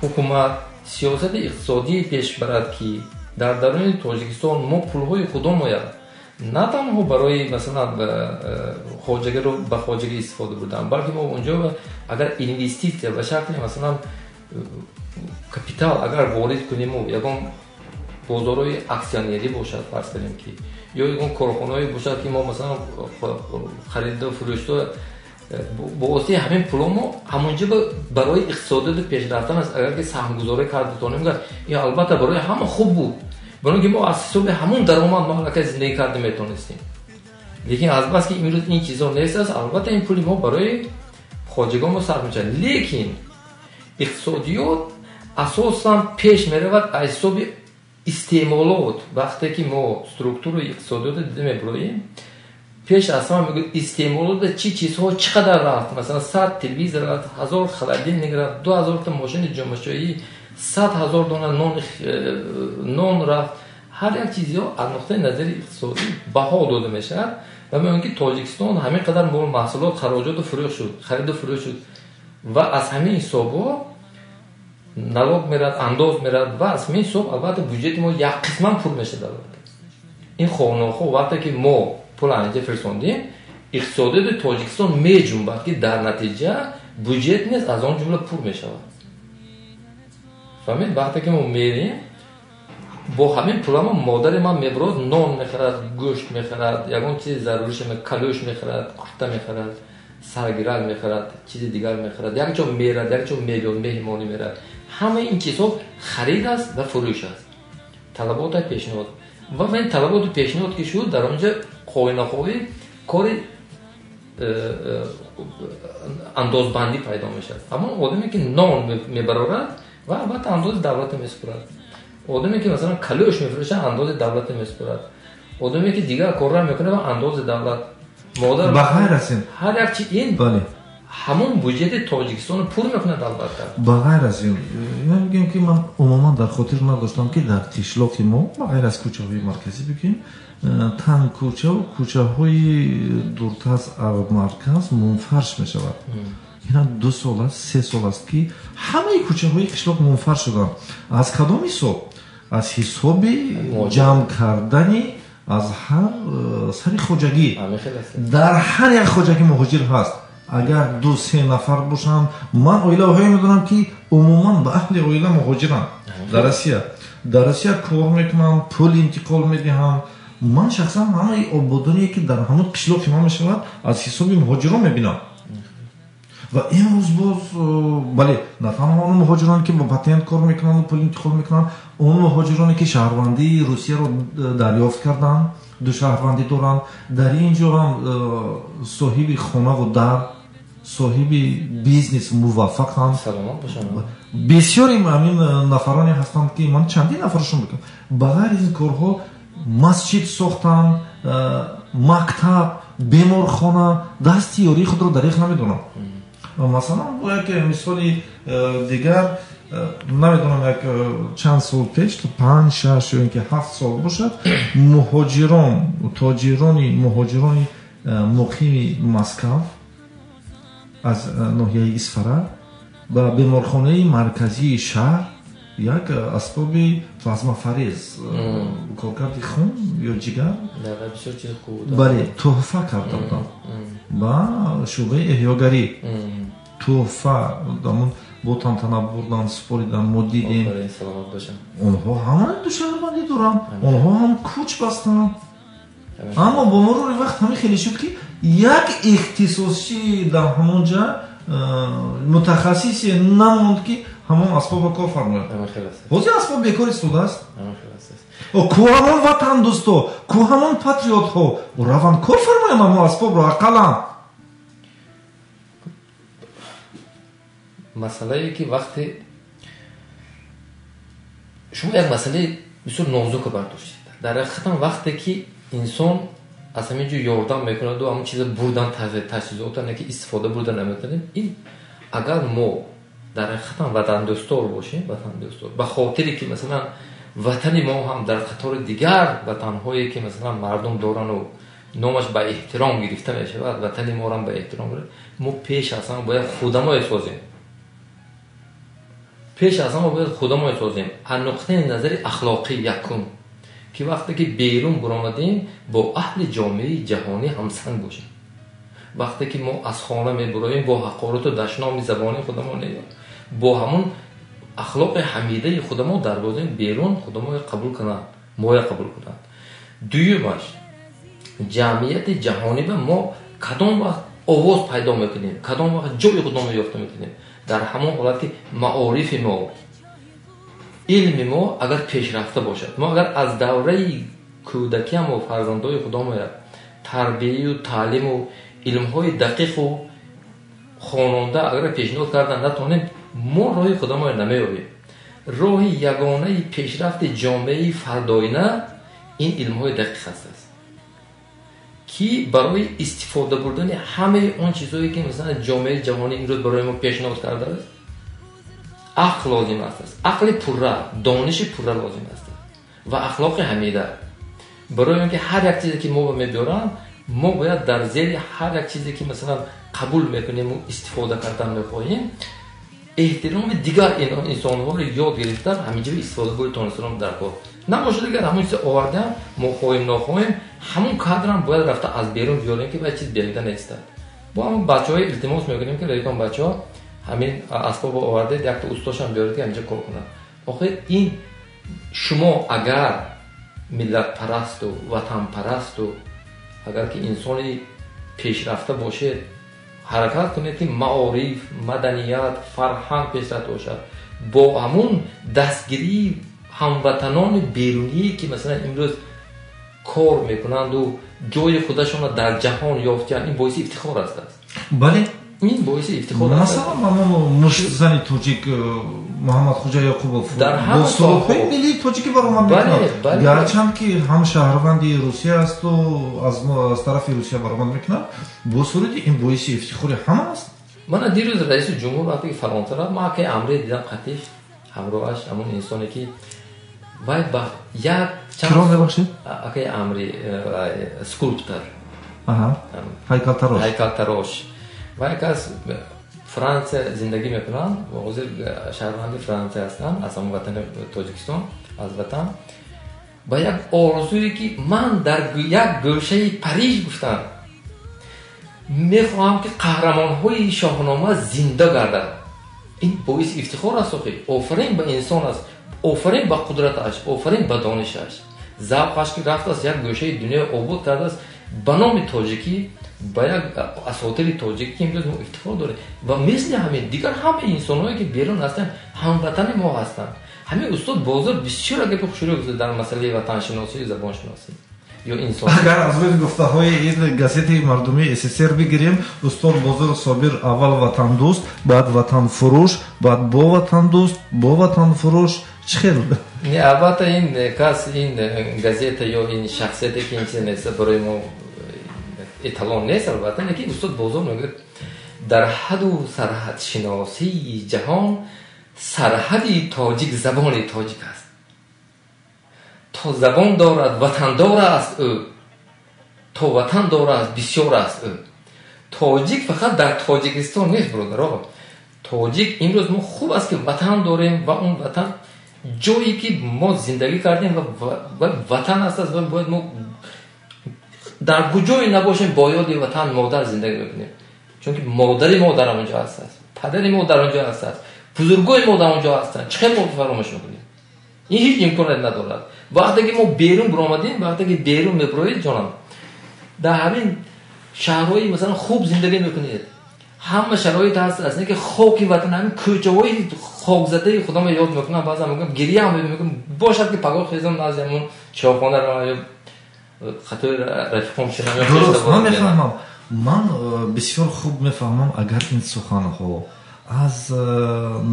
ҳукумат сиёсати иқтисодӣ пеш барад, ки дар даруни Тоҷикистон мо пулҳои худомояд на танҳо барои масалан хоҷагиро ба хоҷагӣ истифода бурдан, балки мо онҷо агар инвеститсия ба шакли масалан капитал агар ворид кунему ягон бозорҳои аксионерӣ бошад, фарз кунем ки, ё ягон корхонаҳое бошад, ки мо масалан хариду фурӯшто бо воситаи ҳамин пуло мо ҳамонҷо барои иқтисодиёти пешрафтан аст, агар ки саҳмгузорӣ карда тонем, ин албатта барои ҳама хуб буд, барои ки мо аз ҳисоби ҳамон даромад мо аллакай зиндагӣ карда метонистем. Лекин азбаски имрӯз ин чизо нест аст, албатта ин пули мо барои хоҷагон мо сарф мешавад. Лекин иқтисодиёт асосан пеш меравад аз ҳисоби истеъмолот. Вақте ки мо структураи иқтисодиётро дида мебароем, пеш аз ҳама мегӯяд истеъмолота чӣ чизҳо чӣ қадар рафт. Масалан 100 телевизор рафт, 1000 холодильник рафт, 2000 та мошини ҷомашӯӣ, 100 000 дона нон рафт. Ҳар як чизиҳо аз нуқтаи назари иқтисодӣ баҳо дода мешавад ва мегӯянд, ки Тоҷикистон ҳамин қадар мол маҳсулот хароҷоту фурӯш шуд, хариду фурӯш шуд ва аз ҳамин ҳисобҳо налог мерад, андоз мерад ва аз ҳамин ҳисоб албатта буҷети мо як қисман пур мешавад. Албатта ин хонохо вақте ки мо пул анҷа фирсондем, иқтисодиёти Тоҷикистон меҷунбад, ки дар натиҷа буҷет низ аз он ҷумла пур мешавад. Фаҳмед, вақте ки мо мерем бо ҳамин пула мо модари ман мебурад, нон мехарад, гӯшт мехарад, ягон чизи заруриша, калӯш мехарад, курта мехарад, саргирак мехарад, чизи дигар мехарад, як ҷо мерад, як ҷо меёд, меҳмонӣ мерад. Ҳамаи ин чизҳо харид аст ва фурӯш аст, талабота пешниҳод. Ва ин талаботу пешниҳод ки шуд, дар он ҷо хоҳӣ-нахоҳӣ кори андозбандӣ пайдо мешавад. Ҳамон одаме ки нон мебарорад ва албатта андози давлата месупорад, одаме ки масалан калӯш мефурӯшад андози давлата месупорад, одаме ки дигар корро мекунад ва андози давлат. Модар ба ғайр аз ин ҳар як чи ин ҳамон буҷети Тоҷикистонро пур мекунад албатта. Ба ғайр аз ин ман мегӯям, ки ман умуман дар хотир надоштам, ки дар қишлоқи мо ба ғайр аз кӯчаҳои марказӣ бигӯем, танг кӯчаву кӯчаҳои дуртар аз марказ мунфарш мешавад. Ина 2 сол аст, 3 сол аст, ки ҳамаи кӯчаҳои қишлоқ мунфарш шуданд. Аз кадом ҳисоб? Аз ҳисоби ҷамъ кардани аз ҳар сари хоҷагӣ. Дар ҳар як хоҷагӣ муҳоҷир ҳаст. Агар 2-3 нафар бошанд, ман оилаҳое медонам, ки умуман ба аҳли оила муҳоҷиранд дар Россия. Дар Россия кор мекунанд, пул интиқол медиҳанд. Ман шахсан ҳамаи ободоние, ки дар ҳамон қишлоқи ман мешавад, аз ҳисоби муҳоҷирон мебинам. Ва имрӯз боз, бале, на танҳо он муҳоҷироне, ки бо патент кор мекунанд ва пул интиқол мекунанд, он муҳоҷироне, ки шаҳрвандии Русияро дарёфт карданд, ду шаҳрвандӣ доранд, дар ин ҷо ҳам соҳиби хонаву дар, соҳиби бизнес муваффақанд. Саломат бошанд. Бисёри ҳамин нафароне ҳастанд, ки ман чандин нафарашон мекунам. Ба ғайр аз ин корҳо масҷид сохтанд, мактаб, беморхона, дасти ёрии худро дареғ намедонам. Масалан, бо як мисоли дигар, намедонам, як чанд сол пеш, 5, 6 ё ин ки 7 сол бошад, муҳоҷирон, тоҷирони муҳоҷирони муқими Москав аз ноҳияи Исфара ба беморхонаи марказии шаҳр як асбоби плазмафарез, коркарди хун ё ҷигар, бале, тӯҳфа карда буданд ба шӯъбаи эҳёгарӣ. Тӯҳфа дамон бо тантана бурдан, супоридан, мо дидем. Онҳо ҳама ду шаҳрвандӣ доранд, онҳо ҳам кӯч бастанд. Аммо бо мурури вақт ҳамин хеле шуд, ки як ихтисосчӣ дар ҳамон ҷа мутахассисе намонд, ки ҳамон асбобро кор фармояд. Ҳозир асбоб бекор истодааст. Ку ҳамон ватандӯсто, ку ҳамон патриотҳо раванд кор фармоянд ҳамон асбобро ақаллан. Масъалае ки вақте шумо як масъалаи бисёр нозука бардоштед. Дар ҳақиқатан вақте ки инсон аз ҳамин ҷо ёрдам мекунаду ҳамон чиза бурдан, таҷҳизота не ки истифода бурдан наметавонем, ин агар мо дар ҳақиқатан ватандӯстор бошем, ватандӯстор ба хотире ки масалан ватани мо ҳам дар қатори дигар ватанҳое ки масалан мардум дорану номаш ба эҳтиром гирифта мешавад, ватани моро ба эҳтиром гирифта, мо пеш аз ҳама бояд худамо созем. Пеш аз ҳама бояд худамо созем. Аз нуқтаи назари ахлоқӣ якум, ки вақте ки берун баромадем, бо аҳли ҷомеаи ҷаҳонӣ ҳамсанг бошем. Вақте ки мо аз хона мебуроем, бо ҳақорату дашноми забони худамон не, бо ҳамун ахлоқи ҳамидаи худамо дарвозаи берун худамоя қабул кунанд, моя қабул кунанд. Дуюмаш, ҷамъияти ҷаҳонӣ ба мо кадом вақт овоз пайдо мекунем, кадом вақт ҷои худамро ёфта мекунем? Дар ҳамон ҳолат ки маорифи мо, илми мо агар пешрафта бошад, мо агар аз давраи кӯдакиамо фарзандои худамоя тарбияю таълиму илмҳои дақиқу хононда агар пешниҳод кардан натонем, мо роҳи худамоя намеёбем. Роҳи ягонаи пешрафти ҷомеаи фардоина ин илмҳои дақиқ аст, ки барои истифода бурдани ҳамаи он чизҳое ки масалан ҷомеаи ҷаҳонӣ имрӯз барои мо пешниҳод кардааст, ақл лозим аст, ақли пурра, дониши пурра лозим аст ва ахлоқи ҳамида. Барои он ки ҳар як чизе ки мо мебиёрам, мо бояд дар зери ҳар як чизе ки масалан қабул мекунему истифода кардан мехоҳем, эҳтироми дигар инсонҳоро ёд гирифта ҳаминҷо истифода бурди тонистан дар кор. Набошад агар ҳамон чиз овардаам, мо хоҳем нохоҳем, ҳамон кадрам бояд рафта аз берун биёрем, ки баъд чиз беҳуда нестад. Бо ҳамон бачаҳои илтимос мекунем, ки райкон бачаҳо ҳамин асбобо овардед, якта устошам биёред, ки ҳаминҷо кор кунад. Охир ин шумо агар миллатпарасту ватанпарасту агар ки инсони пешрафта бошед, ҳаракат кунед, ки маориф, маданият, фарҳанг пешрафта бошад. Бо ҳамун дастгирии ҳамватанони беруние ки масалан имрӯз кор мекунанду ҷои худашонро дар ҷаҳон ёфтиянд, ин боиси ифтихор аст. Бале, ин боиси ифтихор аст. Масалан, ҳамон муштзани тоҷик Муҳаммадхуҷа Ёқубов бо сурудҳои миллии тоҷикӣ баромад мекунад, гарчанд ки ҳам шаҳрванди Русия асту аз тарафи Русия баромад мекунад, бо суруди ин боиси ифтихори ҳама аст. Мана дирӯз раиси ҷумҳур вақте ки Фаронса рафт, ман акаи Амре дидам, қатиш ҳамроҳаш ҳамон инсоне ки вай ба як Киро мебахшед? Акаи Амри, скульптор. Ҳайкалтарош. Ҳайкалтарош. Вай кас Франсия зиндагӣ мекунанд, ҳозир шаҳрванди Франсия ҳастанд, аз ҳамон ватани Тоҷикистон, аз ватан. Ба як орзуе ки ман дар як гӯшаи Париж гуфтам, мехоҳам ки қаҳрамонҳои Шоҳнома зинда гардад. Ин боиси ифтихор аст, охи. Офарин ба инсон аст, офарин ба қудраташ, офарин ба донишаш. Завқаш ки рафтааст, як гӯшаи дунё обод кардааст ба номи тоҷикӣ, ба як асотири тоҷикӣ, ки имрӯз мо ифтихор дорем. Ва мисли ҳамин дигар ҳамаи инсонҳое ки берун ҳастанд, ҳамватани мо ҳастанд. Ҳамин устод Бозор бисёр гапи хушрӯ гуфт дар масъалаи ватаншиносию забоншиносӣ ё инсон. Агар аз рӯи гуфтаҳои ин газетаи мардумии СССР бигирем, устод Бозор Собир аввал ватандӯст, баъд ватанфурӯш, баъд бо ватандӯст, бо ватанфурӯш. Чӣ хел? Не, албатта ин кас, ин газета ё ин шахсияте ки ин чиз нест, барои мо эталон нест, албатта, лекин устод Бозор мегӯяд: дар ҳаду сарҳадшиносии ҷаҳон сарҳади тоҷик забони тоҷик аст. То забон дорад ватандор аст ӯ, то ватан дорад бисёр аст ӯ. Тоҷик фақат дар Тоҷикистон нест, бародаро. Тоҷик имрӯз мо хуб аст ки ватан дорем ва он ватан ҷое ки мо зиндагӣ кардем ва ватан аст, ва бояд мо дар куҷое набошем бо ёди ватан модар зиндагӣ мекунем, чунки модари мо дар онҷо ҳаст, падари мо дар онҷо ҳаст, бузургои мо дар онҷо ҳастанд. Чӣ хел мо фаромӯш мекунем? Ин ҳеҷ имконият надорад. Вақте ки мо берун баромадем, вақте ки берун мебароед, ҷонам, дар ҳамин шаҳрҳои масалан хуб зиндагӣ мекунед, ҳама шароит ҳаст, аз ин ки хоки ватан, ҳамин кӯчаҳои хокзадаи худамро ёд мекунам, баъзан мегӯям, гиря ҳам мекунам, бошад ки пагоҳ хезам назди ҳамон чойхона равам ё қатори рафиқом шинам. Дуруст, ман мефаҳмам, ман бисёр хуб мефаҳмам, агар ин суханҳо аз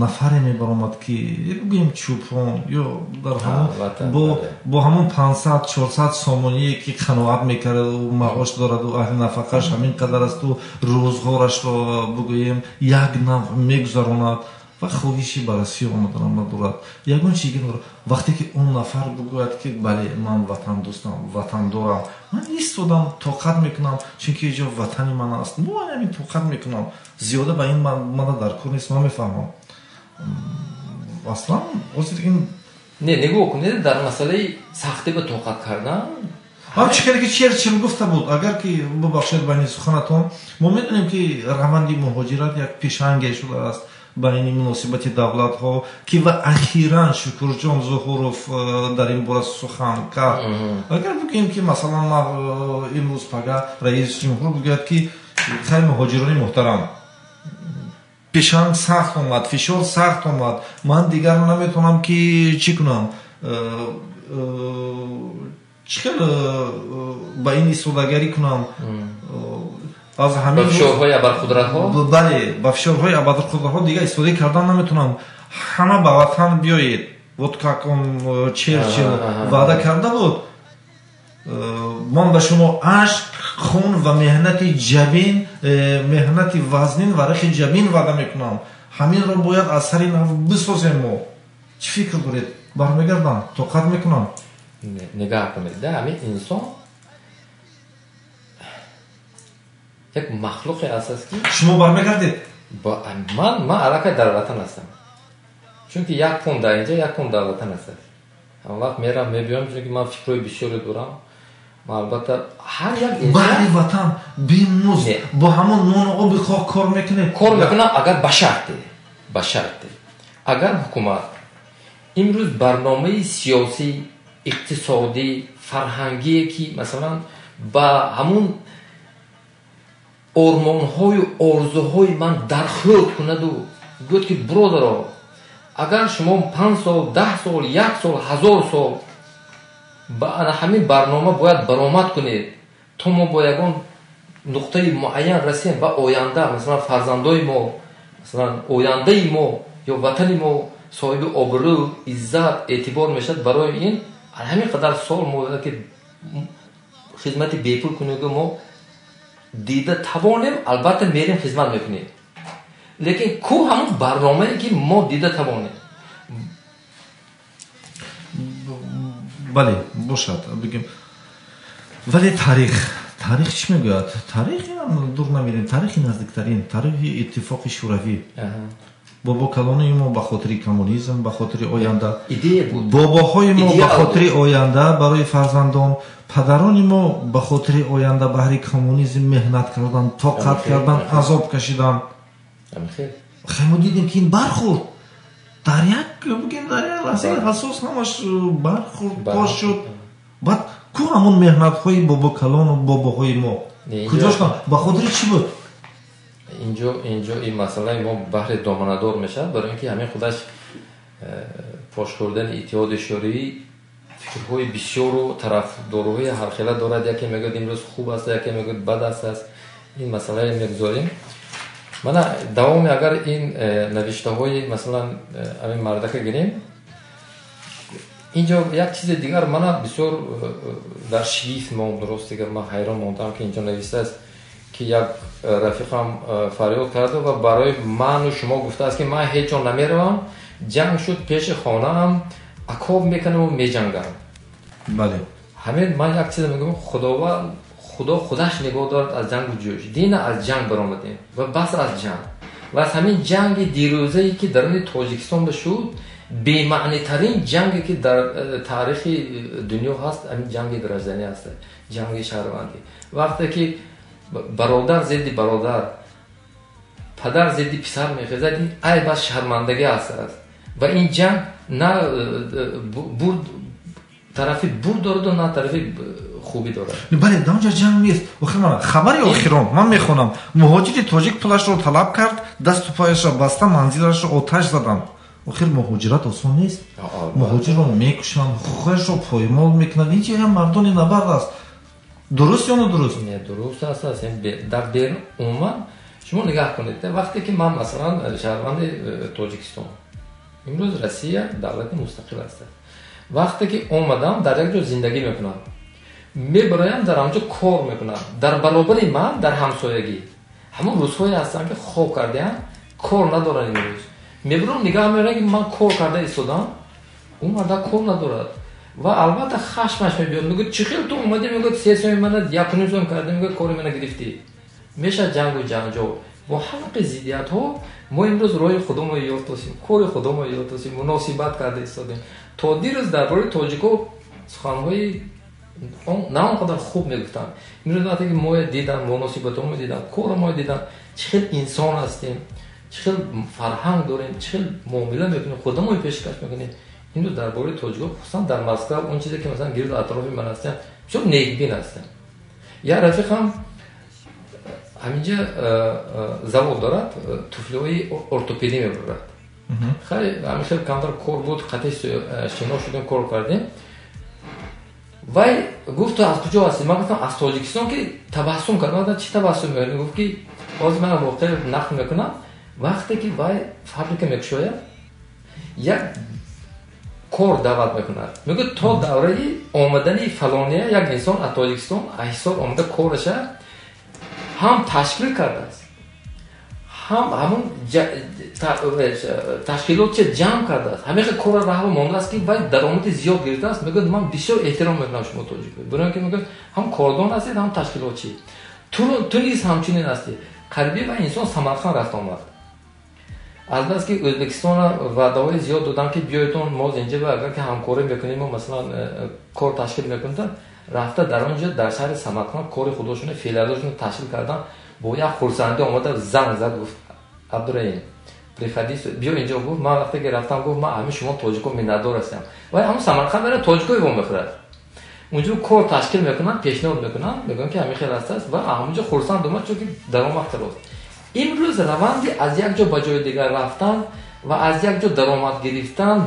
нафаре мебаромад ки бигӯем чӯпон ё дар ҳамон бо ҳамон 500-400 сомоние ки қаноат мекард, маош дораду аҳли нафақаш ҳамин қадар асту рӯзғорашро бигӯем як навъ мегузаронад, ва хоҳиши ба Россия омаданам надорад, ягон чизе надорад. Вақте ки он нафар бигӯяд, ки бале, ман ватандӯстам, ватандорам, ман истодам, тоқат мекунам, чунки инҷо ватани ман аст, ман ҳамин тоқат мекунам, зиёда ба ин мана дар кор нест, ман мефаҳмам. Аслан ҳозир ин не, нигоҳ кунед, дар масъалаи сахтӣ ба тоқат кардан. Ҳам чӣ хеле ки Черчилл гуфта буд, агар ки бубахшед байни суханатон, мо медонем, ки раванди муҳоҷират як пешанге шудааст байни муносибати давлатҳо, ки ва ахиран Шукурҷон Зуҳуров дар ин бора сухан кард. Агар бигӯем, ки масалан имрӯз пага раиси ҷумҳур бигӯяд, ки хай, муҳоҷирони муҳтарам, пешанг сахт омад, фишор сахт омад, ман дигар наметавонам ки чӣ кунам, чӣ хел ба ин истодагарӣ кунам, аз ҳамин ба фишорҳои абарқудратҳо? Бале, ба фишорҳои абарқудратҳо дигар истода кардан наметавонам, ҳама ба ватан биёед, вот как он Черчилл ваъда карда буд, ман ба шумо ашк, хун ва меҳнати ҷабин, меҳнати вазнин ва рахи ҷабин ваъда мекунам, ҳаминро бояд аз сари нав бисозем. Мо чӣ фикр доред? Бармегардам, тоқат мекунам? Нигоҳ кунед, да, ҳамин инсон як махлуқе аст, ки шумо бармегардед? Ман аллакай дар ватан ҳастам, чунки як пун дар инҷа, як пун дар ватан аст. Ҳам вақт мерам, мебиём, чунки ман фикрҳои бисёре дорам. Ман албатта ҳар як инсон баҳри ватан бемузд бо ҳамон нону оби хок кор мекунед? Кор мекунам, агар ба шарте, ба шарте, агар ҳукумат имрӯз барномаи сиёсӣ, иқтисодӣ, фарҳангие, ки масалан ба ҳамун ормонҳою орзуҳои ман дархӯрд кунаду гӯяд, ки бародаро, агар шумо 5 сол, 10 сол, як сол, 1000 сол ба ана ҳамин барнома бояд баромад кунед, то мо бо ягон нуқтаи муайян расем ва оянда масалан фарзандои мо, масалан ояндаи мо ё ватани мо соҳиби обрӯ, иззат, эътибор мешавад, барои ин ҳамин қадар сол мо ки хизмати бепул кунем, мо дида тавонем, албатта мерем, хизмат мекунем. Лекин ку ҳамон барномае, ки мо дида тавонем? Бале, бошад, бигем, вале таърих чӣ мегӯяд? Таърих дур намерем, таърихи наздиктарин, таърихи Иттифоқи Шӯравӣ. Бобокалони мо ба хотири коммунизм, ба хотири оянда, идея буд. Бобоҳои мо ба Идеал. хотири оянда барои фарзандон, падарони мо ба хотири оянда баҳри коммунизм меҳнат кардан, тоқат кардан, азоб кашидан. Амхел. Хай, мо дидем, ки ин бархӯрд дар як, бигем, дар як лаҳзаи ҳассос ҳамаш бархӯрд, пош шуд. Баъд ку ҳамон меҳнатҳои бобокалону бобоҳои мо? Не, инҷо- Куҷо шуданд? Ба хотири чӣ буд? Инҷо ин масъалаи мо баҳри доманадор мешавад, барои ин ки ҳамин худаш пош хӯрдани Иттиҳоди Шӯравӣ фикрҳои бисёру тарафдорҳои ҳархела дорад. Яке мегӯяд, имрӯз хуб аст, яке мегӯяд, бад аст. Ин масъалае мегузорем. Мана давоми агар ин навиштаҳои масалан ҳамин мардака гирем, инҷо як чизи дигар мана бисёр дар шигифт монд. Рост дигар, ман ҳайрон мондам, ки инҷо навиштааст, ки як рафиқам фарёд карду ва барои ману шумо гуфтааст, ки ман ҳеҷ ҷо намеравам, ҷанг шуд, пеши хонаам окоп мекунаму меҷангам. Ҳамин ман як чиз мегӯям: Худованд, Худо худаш нигоҳ дорад аз ҷангу ҷӯш. Дина аз ҷанг баромадем ва бас аз ҷанг, ва аз ҳамин ҷанги дирӯзае, ки даруни Тоҷикистон ба шуд, бемаънитарин ҷанге, ки дар таърихи дунё ҳаст, ҳамин ҷанги гражданӣ аст, ҷанги шаҳрвандӣ, вақте ки бародар зидди бародар, падар зидди писар мехезад, ин айб аст, шармандагӣ аст. Ва ин ҷанг на бурд, тарафи бурд дораду, на тарафи хубӣ дорад. Бале, дар онҷо ҷанг нест. Охир мана хабари охирон ман мехонам: муҳоҷири тоҷик пулашро талаб кард, дасту пояшро баста, манзилашро оташ заданд. Охир муҳоҷират осон нест, муҳоҷирро мекушанд, ҳуқуқашро поймол мекунанд. Ин ҷоям мардони набард аст. Дуруст ё нодуруст? Не, дуруст аст. Дар берун умуман шумо нигаҳ кунед, вақте ки ман масалан шаҳрванди Тоҷикистон, имрӯз Россия давлати мустақил аст, вақте ки омадам, дар як ҷо зиндагӣ мекунам, мебароям, дар ҳамҷо кор мекунам, дар баробари ман дар ҳамсоягӣ ҳамон рӯзҳое ҳастанд, ки хоб кардаям, кор надоранд имрӯз. Мебурам, нигаҳ меорам, ки ман кор карда истодам, ӯ марда кор надорад. Ва албатта хашмаш мебиёд. Мегӯяд, чӣ хел ту омадӣ, мегӯяд, 3 сомӣ мана 1.5 сом кардӣ, мегӯяд, кори мана гирифтӣ. Мешавад ҷангу ҷанҷол. Бо ҳамақи зиддиятҳо мо имрӯз роҳи худомо ёфтосем, кори худомо ёфтосем, муносибат карда истодем. То дирӯз дар бораи тоҷико суханҳои на он қадар хуб мегуфтанд. Имрӯз вақте ки моя дидан, муносибатҳомо дидан, кори моя дидан, чӣ хел инсон ҳастем, чӣ хел фарҳанг дорем, чӣ хел муомила мекунем, худамон пешкаш мекунем. Имрӯз дар бораи тоҷико, хусусан дар Москва, он чизе ки масалан гирду атрофи ман ҳастанд, бисёр некбин ҳастанд. Як рафиқам ҳаминҷа завод дорад, туфлиҳои ортопедӣ мебарад. Хай, ҳамин хел камтар кор буд, қатъи шино шудем, кор кардем. Вай гуфт, ту аз куҷо ҳастӣ? Ман гуфтам, аз Тоҷикистон, ки табассум кард. Ман гуфтам, чӣ табассум мекунӣ? Гуфт, ки ҳозир ман воқеа нақл мекунам. Вақте ки вай фабрика мекушояд, як кор даъват мекунад. Мегӯяд, то давраи омадани фалония як инсон аз Тоҷикистон ҳисоб омада кораша ҳам ташкил кардааст, ҳам ҳамон ташкилотча ҷамъ кардааст, ҳамин кора раҳва мондааст, ки вай даромади зиёд гирифтааст. Мегӯяд, ман бисёр эҳтиром мекунам шумо тоҷик, барои ки, мегӯяд, ҳам кордон ҳастед, ҳам ташкилотчӣ. Ту низ ҳамчунин ҳастӣ. Қариби ва инсон Самарқанд рафта омад. Аз бас ки Ӯзбекистона ваъдаҳои зиёд доданд, ки биёедон, мо инҷа агар ки ҳамкорӣ мекунем, масалан, кор ташкил мекунем, рафта дар он ҷо дар шаҳри Самарқанд кори худошона, филиалошона ташкил кардан. Бо як хурсандӣ омада занг зад, гуфт, Абдураҳим, приходи, биё инҷо, гуфт. Ман вақте ки рафтам, гуфт, ман ҳамин шумо тоҷико миннатдор ҳастам. Вай ҳамун Самарқанд мера, тоҷикои во мехӯрад, унҷо кор ташкил мекунанд, пешниҳод мекунанд, мегӯянд, ки ҳамин хел ҳастааст, ва ҳамунҷо хурсанд омад, чунки даромад харост. Имрӯз раванди аз як ҷо ба ҷои дигар рафтан ва аз як ҷо даромад гирифтан,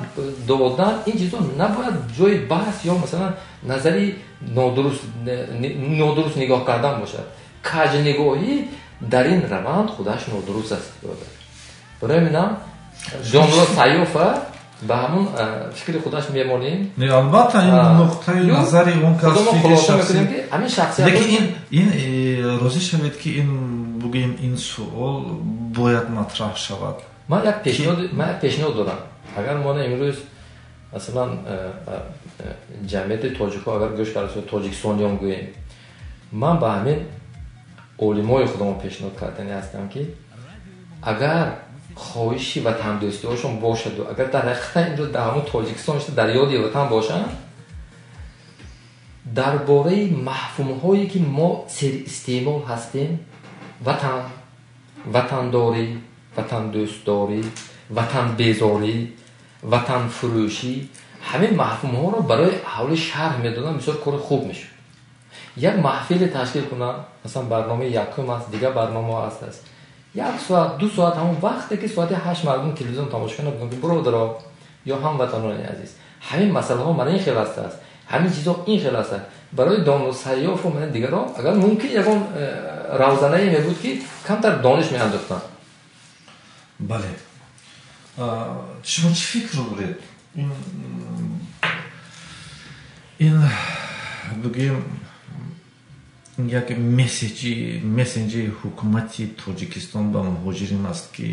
додан, ин чизҳо набояд ҷои баҳс ё масалан назари нодуруст нигоҳ кардан бошад. Каҷнигоҳӣ дар ин раванд худаш нодуруст аст. Барои ҳаминам Домулло Сайёфа ба ҳамун фикри худаш мемонем. Не, албатта, ин нуқтаи назари он кас. Хулоса мекунем, ки ҳамин шахсият Лекин ин розӣ шавед, ки ин, бугӯем, ин суол бояд матраҳ шавад. Ман як пешниҳод дорам. Агар мо имрӯз масалан ҷамъияти тоҷикҳо агар гӯш карда, тоҷикистониён гӯем, ман ба ҳамин олимои худамон пешниҳод кардани ҳастам, ки агар хоҳиши ватандӯстиҳошон бошаду агар дар ҳақиқатан имрӯз дар ҳамон Тоҷикистон шуда, дар ёди ватан бошанд, дар бораи мафҳумҳое ки мо серистеъмол ҳастем, ватан, ватандорӣ, ватандӯстдорӣ, ватанбезорӣ, ватанфурӯшӣ, ҳамин мафҳумҳоро барои аҳолӣ шарҳ медоданд, бисёр кори хуб мешуд. Як маҳфиле ташкил кунанд, масалан, барномаи якум аст, дигар барномаҳо аст, як соат, 2 соат, ҳамон вақте ки соати 8 мардум телевизион тамошо кунанд, бигӯянд, ки бародаро ё ҳамватанони азиз, ҳамин масъалаҳо мана ин хел ҳастааст, ҳамин чизҳо ин хел ҳастанд. Барои домулло Сайёфу мана дигарон агар мумкин ягон равзанае мебуд, ки камтар дониш меандохтанд. Бале, шумо чӣ фикр доред? Ин, бигӯем, як месседжи ҳукумати Тоҷикистон ба муҳоҷирин аст, ки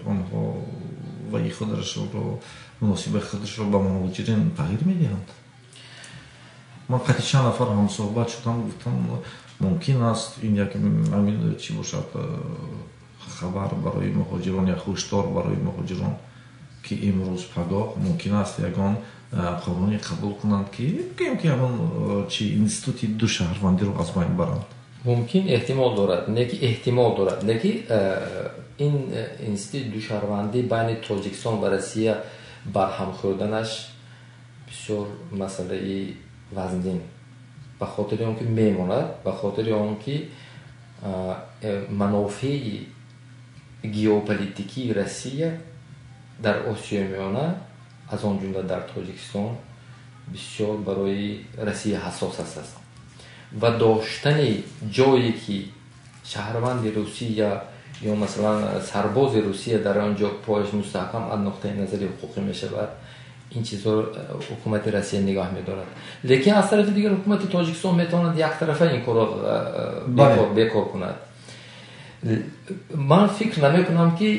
онҳо ваи худашро, муносибаи худашро ба муҳоҷирин тағйир медиҳанд? Ман қати чанд нафар ҳамсӯҳбат шудам, гуфтам, мумкин аст ин як ҳамин чӣ бошад, хабар барои муҳоҷирон, як ҳушдор барои муҳоҷирон, ки имрӯз пагоҳ мумкин аст ягон қонуне қабул кунанд, ки бигӯем, ки ягон чи институти душаҳрвандиро аз байн баранд. Мумкин, эҳтимол дорад, не ки эҳтимол дорад, не ки ин институти душаҳрвандӣ байни Тоҷикистон ва Россия барҳам хӯрданаш бисёр масъалаи вазнин, ба хотири он ки мемонад, ба хотири он ки манофеи геополитикии Россия дар Осиёи Миёна, аз он ҷумла дар Тоҷикистон, бисёр барои Россия ҳассос аст ва доштани ҷое ки шаҳрванди Русия ё масалан сарбози Русия дар он ҷо пояш мустаҳкам аз нуқтаи назари ҳуқуқӣ мешавад, ин чизҳоро ҳукумати Россия нигоҳ медорад. Лекин аз тарафи дигар ҳукумати Тоҷикистон метавонад яктарафа ин корро бекор кунад. Ман фикр намекунам, ки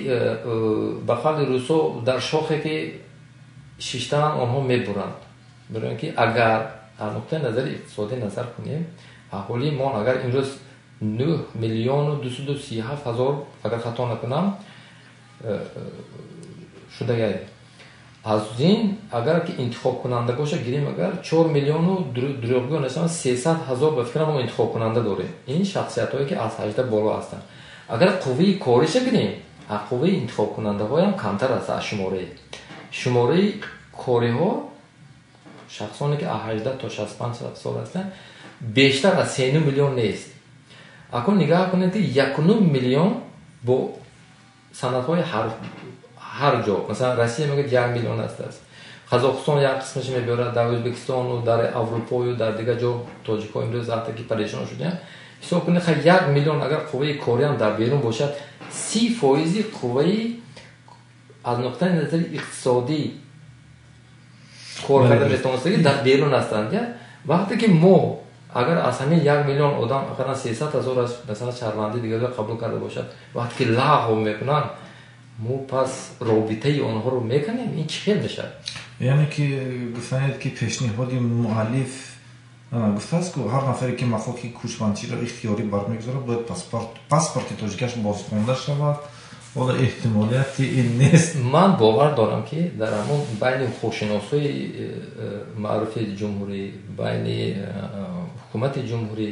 ба қавли русо дар шохе ки шиштаанд, онҳо мебуранд. Барои ки агар аз нуқтаи назари иқтисодӣ назар кунем, аҳолии мо агар имрӯз 9 237 000, агар хато накунам, шудагай, аз ин агар ки интихобкунанда боша гирем, агар 4 миллиону, дурӯғгӯ нашавам, 300 000, ба фикрам, мо интихобкунанда дорем. Ин шахсиятҳое ки аз 18 боло ҳастанд. Агар қувваи кориша гирем, қувваи интихобкунандаҳоям камтар аст аз шумораи кориҳо. Шахсоне ки аз 18 то 65 сол ҳастанд, бештар аз 3 миллион нест. Акун нигаҳ кунед, ки 1,5 миллион бо санадҳои ҳар ҷо, масалан, Россия мегӯяд, 1 миллион аст, Қазоқистон як қисмаш мебиёрад, дар Ӯзбекистону дар Аврупою дар дигар ҷо тоҷикҳо имрӯз ҳатто ки парешон шудаанд. Ҳисоб кунед, ха, 1 миллион агар қувваи кориам дар берун бошад, 30 фоизи қувваи аз нуқтаи назари иқтисодӣ кор карда метавонистагӣ дар берун ҳастанд. Вақте ки мо агар аз ҳамин 1 миллион одам ақаллан 300 000 масалан шаҳрвандии дигарро қабул карда бошад, вақте ки лағв мекунанд, мо пас робитаи онҳоро мекунем, ин чӣ хел мешавад? Яъне ки гуфтанед, ки пешниҳоди муаллиф гуфтааст, ку ҳар нафаре ки махоки кӯчмандчиро ихтиёрӣ бармегузорад, бояд паспорти тоҷикаш бозхонда шавад. Ҳоло эҳтимолияти ин нест. Ман бовар дорам, ки дар ҳамон байни ҳуқуқшиносҳои маъруфи ҷумҳурӣ, байни ҳукумати ҷумҳурӣ,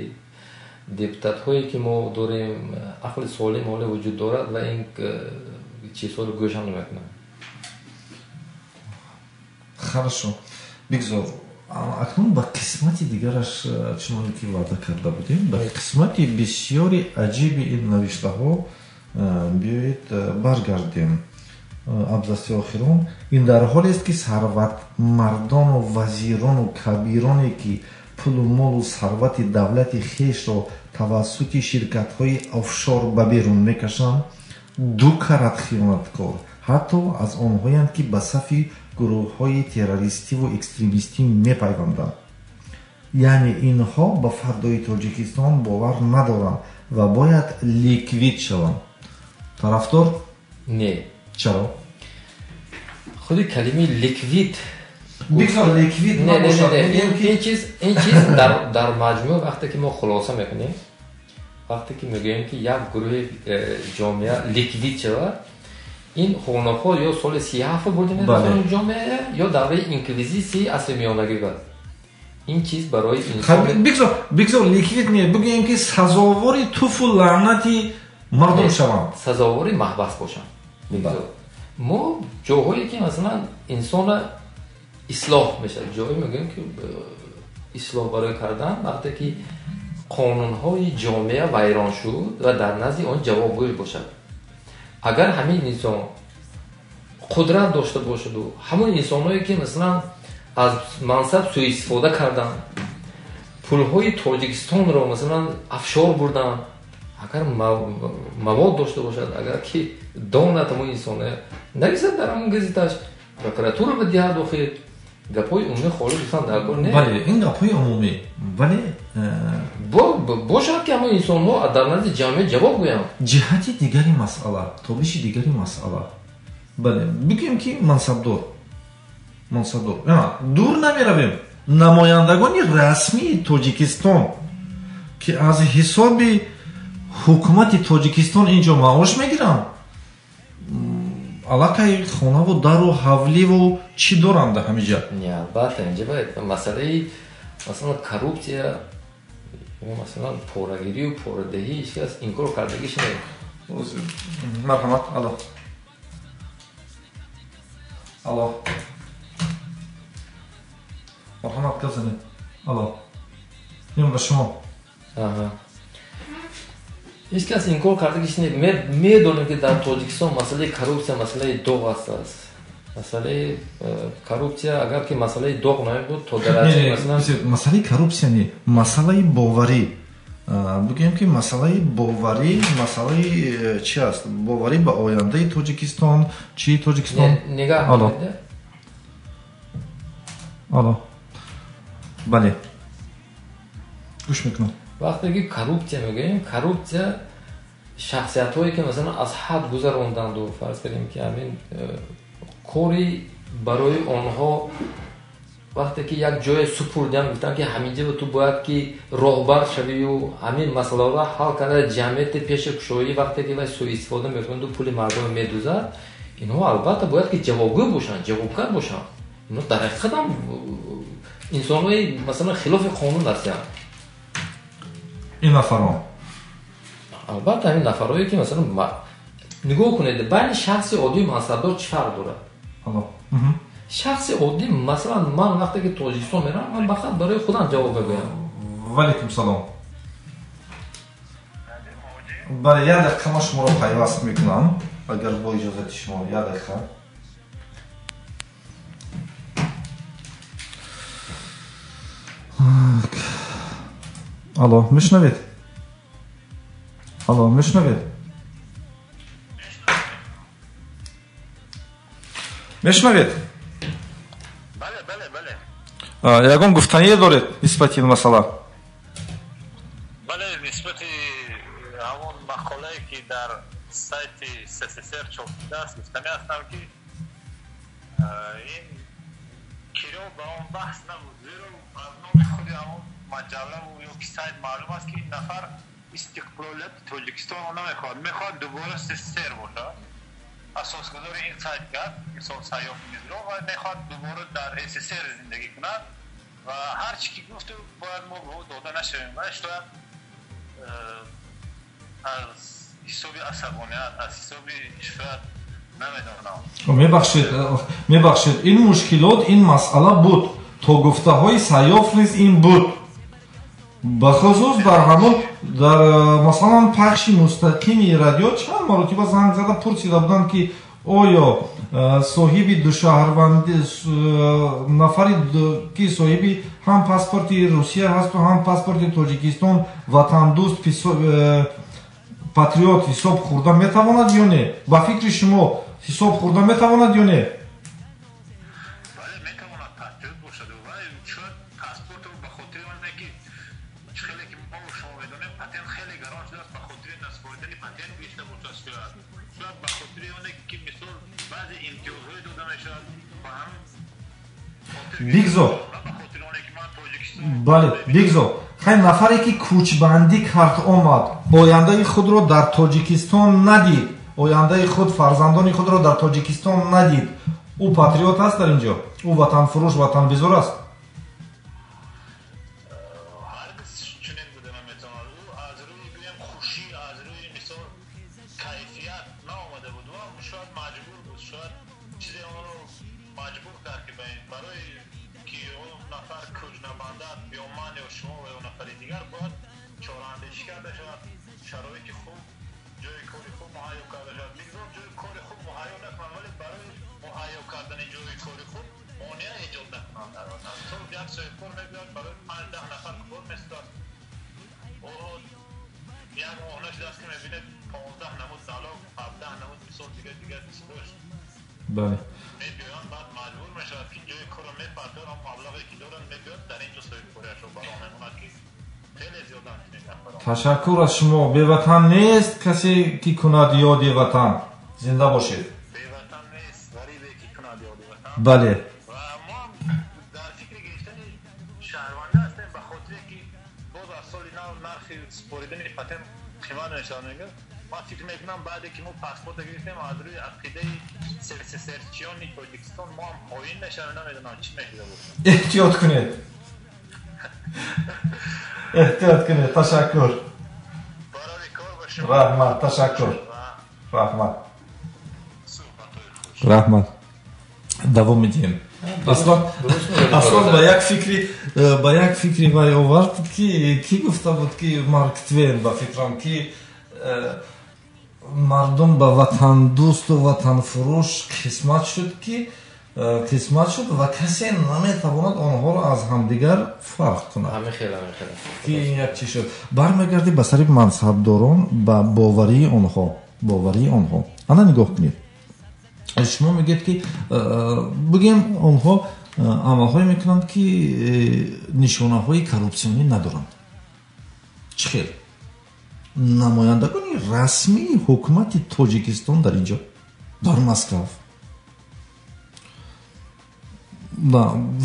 депутатҳое ки мо дорем, ақли солим ҳоле вуҷуд дорад ва ин чизҳоро гӯшам намекунам. Хорошо, бигзор. Акнун ба қисмати дигараш, чуноне ки ваъда карда будем, ба қисмати бисёри аҷиби ин навиштаҳо биёед баргардем. Абзаси охирон: ин дар ҳолест, ки сарватмардону вазирону кабироне, ки пулу молу сарвати давлати хешро тавассути ширкатҳои офшор ба берун мекашанд, ду карат хиёнаткор ҳатто аз онҳоянд, ки ба сафи гурӯҳҳои террористиву экстремистӣ мепайванданд. Яъне инҳо ба фардои Тоҷикистон бовар надоранд ва бояд ликвид шаванд. Тарафдор? Не. Чаро? Худи калимаи ликвид Бигзор ликвид набошад. Ин чиз дар маҷмӯъ, вақте ки мо хулоса мекунем, вақте ки мегӯем, ки як гурӯҳи ҷомеа ликвид шавад, ин хонахо ё соли 37 бурда мерасонад ҷомеа, ё давраи инквизитсияи асри миёнагӣ буд. Ин чиз барои инсон Бигзор ликвид не, бигӯем, ки сазовори туфу лаънати мардум шаванд. Сазовори маҳбас бошанд, бигзор. Мо ҷоҳое ки масалан инсона ислоҳ мешавад, ҷое мегӯем, ки ислоҳ барои кардан, вақте ки қонунҳои ҷомеа вайрон шуд ва дар назди он ҷавобгӯй бошад. Агар ҳамин инсон қудрат дошта бошаду ҳамон инсонҳое ки масалан аз мансаб суистифода карданд, пулҳои Тоҷикистонро масалан офшор бурданд, агар мавод дошта бошад, агар ки донад, ҳамон инсона нависад дар ҳамон газеташ, прокуратура бидиҳад. Охир гапҳои умумӣ холӣ гуфтан дар кор не. Бале, ин гапҳои умумӣ, вале бошад, ки ҳамон инсонҳо дар назди ҷамъият ҷавоб гӯянд. Ҷиҳати дигари масъала, тобиши дигари масъала, бале, бигӯем, ки мансабдор, дур намеравем, намояндагони расмии Тоҷикистон, ки аз ҳисоби ҳукумати Тоҷикистон инҷо маош мегиранд, аллакай хонаву дару ҳавливу чӣ доранд ҳамиҷа. Не, албатта, инҷа бояд масъалаи масалан коррупсия, масалан порагирию порадиҳӣ ҳеҷ кас инкор кардагиш не. Марҳамат, алло, алло, марҳамат, гап занед. Алло, ин ба шумо. Ҳеҷ кас инкор кардагиш не. Медонем, ки дар Тоҷикистон масъалаи коррупсия масъалаи доғ аст. Масъалаи коррупсия, агар ки масъалаи доғ намебуд, то дараҷаи масалан Масъалаи коррупсия не, масъалаи боварӣ. Бигӯем, ки масъалаи боварӣ, масъалаи чи аст? Боварӣ ба ояндаи Тоҷикистон, чии Тоҷикистон. Нигаҳ. Алло, алло, бале, гӯш мекунам. Вақте ки коррупсия мегӯем, коррупсия Шахсиятҳое ки масалан аз ҳад гузаронданду, фарз кардем ки ҳамин кори барои онҳо вақте ки як ҷое супурдиам, гуфтанд ки ҳаминҷо ту бояд ки роҳбар шавию ҳамин масъаларо ҳал карда ҷамъияти пеша кушоӣ, вақте ки вай суистифода мекунанду пули мардумро медузад, инҳо албатта бояд ки ҷавобгӯ бошанд, ҷавобгар бошанд. Инҳо дар ҳақиқат ҳам инсонҳои масалан хилофи қонун ҳастанд. Ин нафарон албатта ҳамин нафарҳое ки масалан нигоҳ кунед, байни шахси оддию мансабдор чӣ фарқ дорад? Шахси оддӣ, масалан, ман вақте ки Тоҷикистон меравам, ман фақат барои худам ҷавоб мегӯям. Ваалайкум салом. Бале, як дақиқа ман шуморо пайваст мекунам, агар бо иҷозати шумо, як дақиқа. Алло, мешунавед? Алло, мешунавед? Мешунавед? Бале, бале, бале. Ягон гуфтание доред нисбати ин масъала? Бале, нисбати ҳамон мақолае ки дар сайти СССР чоп шудааст, гуфтанӣ ҳастам ки ин киро ба он баҳс набуд, зеро аз номи худи ҳамон маҷаллаву ё ки сайт маълум аст ки ин нафар истиқлолияти Тоҷикистонро намехоҳад, мехоҳад дубора СССР бошад. Асосгузори ин сайт кард, мисол Сайёф Мизро, ва мехоҳад дубора дар СССР зиндагӣ кунад ва ҳар чӣ ки гуфт бояд мо ба ӯ дода нашавем. Ва шояд аз ҳисоби асабоният, аз ҳисоби шояд намедонам. Мебахшед, мебахшед, ин мушкилот, ин масъала буд. То гуфтаҳои Сайёф низ ин буд. Бахусус дар ҳамон дар масалан пахши мустақими радио чанд маротиба занг зада пурсида буданд ки оё соҳиби душаҳрванди нафаре ки соҳиби ҳам паспорти Русия ҳасту ҳам паспорти Тоҷикистон ватандӯст патриот ҳисоб хӯрда метавонад ё не? Ба фикри шумо ҳисоб хӯрда метавонад ё не? Бале, метавонад патриот бошад ва шояд паспортро ба хотири оне ки хеле ки мо шумо медонем патент хеле гарон шудааст, ба хотири насупоридани патент гирифта бошад, шояд ба хотири оне ки мисол баъзе имтиёзҳое дода мешавад ба ҳамин бигзор. Ба хотири оне ки ман Тоҷикистон. Бале, бигзор. Хай, нафаре ки кӯчбандӣ кард омад, ояндаи худро дар Тоҷикистон надид, ояндаи худ, фарзандони худро дар Тоҷикистон надид, ӯ патриот аст дар ин ҷо? Ӯ ватанфурӯш, ватанбизор аст? Ҳаргиз чунин буда наметавонад. Ӯ аз рӯи гӯям хушӣ, аз рӯи мисол кайфият наомада буд ва шояд маҷбур буд, шояд чизе онро маҷбур кард ки барои ки он нафар кӯч набандад, ё ман ё шумо ва ё нафари дигар бояд чораандешӣ карда шавад, шароити хуб, ҷои кори хуб муҳайё карда шавад. Бигзор ҷои кори хуб муҳайё накунанд, вале барои муҳайё кардани ҷои кори хуб монеа эҷод накунанд дар ватан. Мисол як соҳибкор мебиёд, барои 5-10 нафар кор месозад, ӯ як моҳ нашудааст ки мебинед 15 намуд залог, 17 намуд мисол дигар дигар чизош мебиёянд, баъд маҷбур мешавад ки ҷои корро мепартояд, он маблағе ки дорад мебиёд дар ин ҷо соҳибкориашро бароҳ мемонад ки хеле зиёданд чунин нафарон. Ташаккур аз шумо. Беватан нест касе ки кунад ёди ватан. Зинда бошед. Беватан нест ғарибе ки кунад ёди ватан. Бале. Ва мо дар фикри гирифтани шаҳрвандӣ ҳастем, ба хотире ки боз аз соли нав нархи супоридани патент қимат мешавад. Мегӯяд, ман фикр мекунам баъде ки мо паспорта гирифтем аз рӯи ақидаи СССРчиёни Тоҷикистон мо ҳам поин мешавем, намедонам чӣ мешуда бошад. Эҳтиёт кунед, эҳтиёт кунед. Ташаккур. Барори кор ба шумо. Раҳмат, ташаккур. Ва раҳмат. Суҳбатҳои хуш. Раҳмат. Давом медиҳем. Аслан аслан ба як фикри вай овард ки кӣ гуфта буд ки Марк Твен, ба фикрам, ки мардум ба ватандӯсту ватанфурӯш қисмат шуд, ки қисмат шуд ва касе наметавонад онҳоро аз ҳамдигар фарқ кунад. Ҳамин хел, ҳамин хел. Ки ин як чӣ шуд, бармегардӣ ба сари мансабдорон, ба боварии онҳо, боварии онҳо. Ана нигоҳ кунед, шумо мегӯед ки бигем онҳо амалҳое мекунанд ки нишонаҳои коррупсионӣ надоранд. Чӣ хел? Намояндагони расмии ҳукумати Тоҷикистон дар инҷо, дар Москва,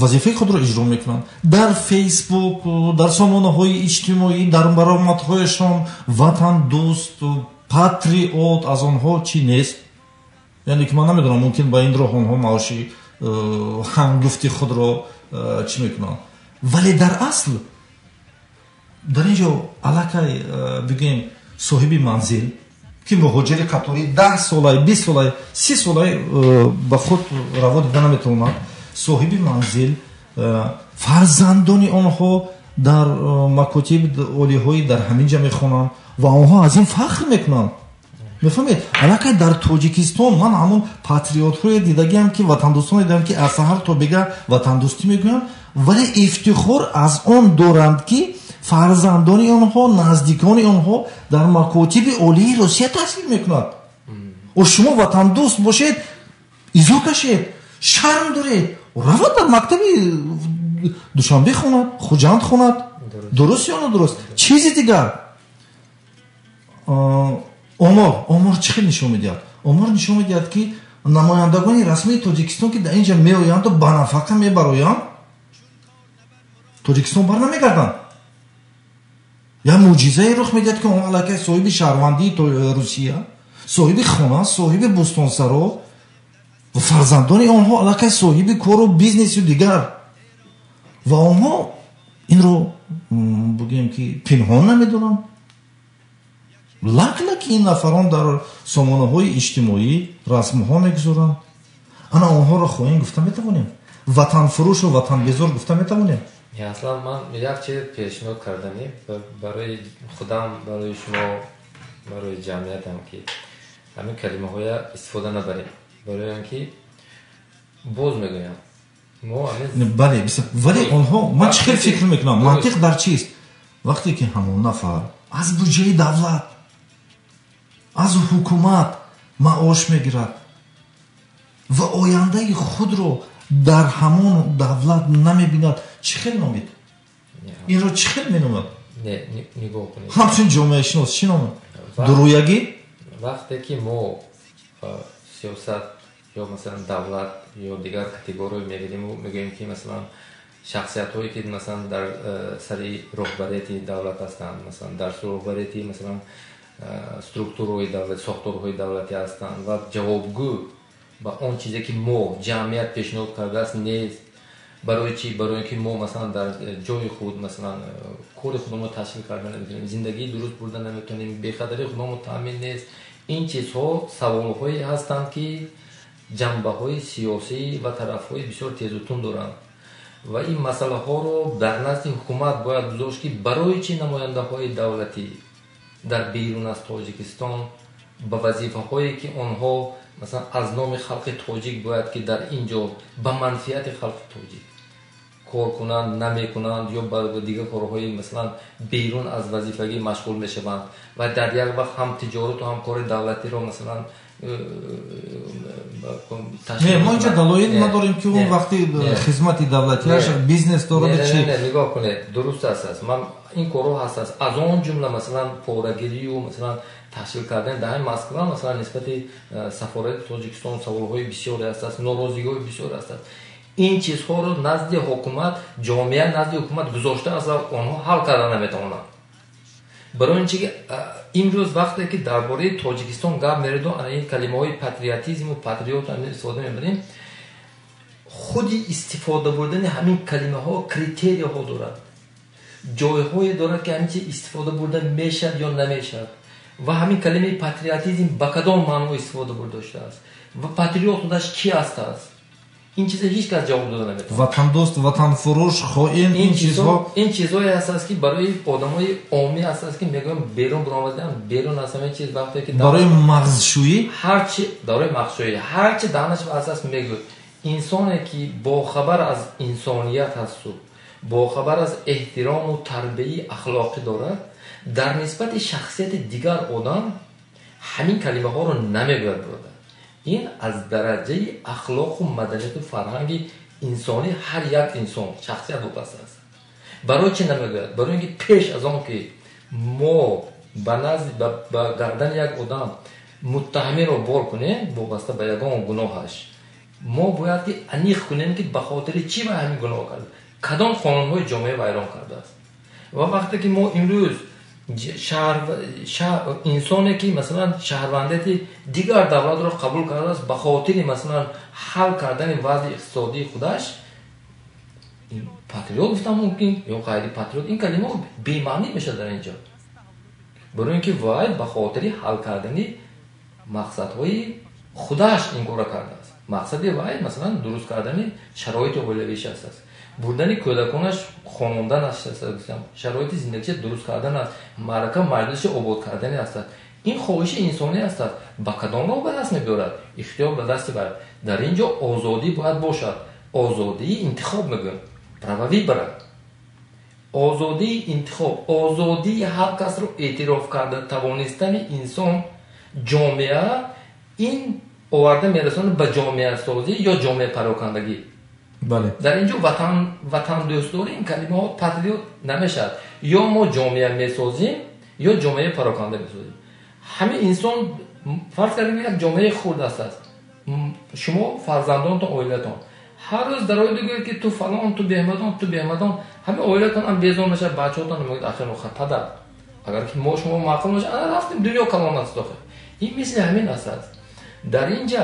вазифаи худро иҷро мекунанд. Дар Фейсбук, дар сомонаҳои иҷтимоӣ, дар баромадҳояшон ватандӯст, патриот аз онҳо чӣ нест. Яъне ки ман намедонам, мумкин ба ин роҳ онҳо маоши ҳамгуфти худро чӣ мекунанд. Вале дар асл дар ин ҷо аллакай бигӯем соҳиби манзил, ки муҳоҷири қаторӣ 10 солай, 20 солай, 30 солай ба худ раво дида наметавонад, соҳиби манзил, фарзандони онҳо дар макотиб олиҳои дар ҳамин ҷа мехонанд ва онҳо аз ин фахр мекунанд. Мефаҳмед, аллакай дар Тоҷикистон ман ҳамон патриотҳое дидагиам, ки ватандӯстон дидам, ки аз саҳар то бега ватандӯстӣ мегӯянд, вале ифтихор аз он доранд, ки фарзандони онҳо, наздикони онҳо дар макотиби олии Русия таҳсил мекунад. О шумо ватандӯст бошед, изо кашед, шарм доред, равад дар мактаби Душанбе хонад, Хуҷанд хонад. Дуруст ё нодуруст? Чизи дигар, омор чӣ хел нишон медиҳад? Омор нишон медиҳад, ки намояндагони расмии Тоҷикистон, ки дар ин ҷа меоянду ба нафақа мебароянд, Тоҷикистон бар намегарданд. Як мӯъҷизае рух медиҳад, ки онҳо аллакай соҳиби шаҳрвандии Русия, соҳиби хона, соҳиби бӯстонсаро ва фарзандони онҳо аллакай соҳиби кору бизнесу дигар. Ва онҳо инро бигӯем ки пинҳон намедоранд. Лак-лаки ин нафарон дар сомонаҳои иҷтимоӣ расмҳо мегузоранд. Ана онҳоро хоин гуфта метавонем, ватанфурӯшу ватанбезор гуфта метавонем. Аслан ман як чиз пешниҳод карданӣ барои худам, барои шумо, барои ҷамъиятам, ки ҳамин калимаҳоя истифода набарем. Барои он ки боз мегӯям, мо бале, вале онҳо ман чӣ хел фикр мекунам, мантиқ дар чист? Вақте ки ҳамон нафар аз буҷаи давлат, аз ҳукумат маош мегирад ва ояндаи худро дар ҳамон давлат намебинад, чӣ хел номид? Инро чӣ хел меномад? Нигоҳ кунед, ҳамчун ҷомеашинос чӣ номад? Дуруягӣ? Вақте ки мо сиёсат ё масалан давлат ё дигар категорияҳо мегирем, мегӯем ки масалан шахсиятҳое ки масалан дар сари роҳбарияти давлат ҳастанд, масалан дар роҳбарияти масалан структураҳои давлат, сохторҳои давлатӣ ҳастанд ва ҷавобгӯ ба он чизе ки мо ҷамъият пешниҳод кардааст нест. Барои чӣ? Барои ин ки мо масалан дар ҷои худ масалан кори худамро ташкил карда наметавонем, зиндагии дуруст бурда наметавонем, бехатарии худамро таъмин нест. Ин чизҳо саволҳое ҳастанд, ки ҷанбаҳои сиёсӣ ва тарафҳои бисёр тезутун доранд ва ин масъалаҳоро дар назди ҳукумат бояд гузошт, ки барои чӣ намояндаҳои давлатӣ дар берун аз Тоҷикистон ба вазифаҳое ки онҳо масалан аз номи халқи тоҷик бояд ки дар ин ҷо ба манфиати халқи тоҷик кор кунанд, намекунанд ё ба дигар корҳои масалан берун аз вазифагӣ машғул мешаванд ва дар як вақт ҳам тиҷорату ҳам кори давлатиро масалан Не, мо инҷо далоил надорем, ки он вақти хизмати давлатиаш бизнес дорад чи. Нигоҳ кунед, дуруст аст, ман ин корҳо ҳаст аст, аз он ҷумла масалан порагирию масалан ташкил кардан дар ҳамин Москва масалан нисбати сафорати Тоҷикистон саволҳои бисёре ҳаст аст, норозигиҳои бисёре ҳаст аст. Ин чизҳоро назди ҳукумат, ҷомеа назди ҳукумат гузошта аст ва онҳо ҳал карда наметавонанд. Барои ин чи ки имрӯз вақте ки дар бораи Тоҷикистон гап мередо, ана ин калимаҳои патриотизму патриот истифода мебарем, худи истифода бурдани ҳамин калимаҳо критерияҳо дорад, ҷойҳое дорад, ки ҳамин чиз истифода бурда мешавад ё намешавад. Ва ҳамин калимаи патриотизм ба кадом маъно истифода бурда шудааст ва патриот худаш ки ҳастааст, ин чиза ҳеҷ кас ҷавоб дода наметавонад. Ватандӯст, ватанфурӯш, хоин, ин чизҳо ин чизҳое ҳастанд, ки барои одамои оммӣ ҳастанд, ки мегӯям берун баромадан, берун аз ҳамин чиз вақте ки барои мағзшӯӣ, ҳарчи барои мағзшӯӣ ҳарчи даҳнаш ҳаст мегӯяд. Инсоне ки бохабар аз инсоният ҳасту бохабар аз эҳтирому тарбияи ахлоқӣ дорад, дар нисбати шахсияти дигар одам ҳамин калимаҳоро намегӯяд, бародар. Ин аз дараҷаи ахлоқу маданияту фарҳанги инсонӣ ҳар як инсон шахсият вобаста аст. Барои чӣ намегӯяд? Барои ин ки пеш аз он ки мо ба назди ба гардани як одам муттаҳамиро бор кунем вобаста ба ягон гуноҳаш, мо бояд ки аниқ кунем, ки ба хотири чӣ ба ҳамин гуноҳ карда, кадом қонунҳои ҷомеа вайрон кардааст. Ва вақте ки мо имрӯз инсоне ки масалан шаҳрвандияти дигар давлатро қабул кардааст ба хотири масалан ҳал кардани вазъи иқтисодии худаш, патриот гуфтан мумкин ё ғайрипатриот, ин калимаҳо бемаънӣ мешавад дар ин ҷо, барои ин ки вай ба хотири ҳал кардани мақсадҳои худаш ин корро кардааст. Мақсади вай масалан дуруст кардани шароити оилавиаш аст, бурдани кӯдаконаш хонондан аст, шароити зиндагиша дуруст кардан аст, маърака маҷлиси обод кардани аст. Ин хоҳиши инсонӣ аст. Ба кадом роҳ ба даст мебиёрад? Ихтиёр ба дасти вай. Дар ин ҷо озодӣ бояд бошад. Озодии интихоб мегӯям, право выбора, озодии интихоб, озодии ҳар касро эътироф карда тавонистани инсон, ҷомеа, ин оварда мерасонад ба ҷомеасозӣ ё ҷомеапарокандагӣ. Дар ин ҷо ватандӯстдорӣ, ин калимаҳо патриот намешавад. Ё мо ҷомеа месозем, ё ҷомеаи пароканда месозем. Ҳамин инсон, фарз кардем, як ҷомеаи хурд аст, шумо, фарзандонтон, оилатон, ҳар рӯз дар оила гӯед, ки ту фалон, ту беҳмадон, ту беҳмадон, ҳамин оилатон ҳам безор мешавад, бачаҳотон мегӯяд: ахир падар, агар ки мо шумо маъқул мешавад, ана рафтем, дунё калон аст. Охир ин мисли ҳамин аст. Дар ин ҷа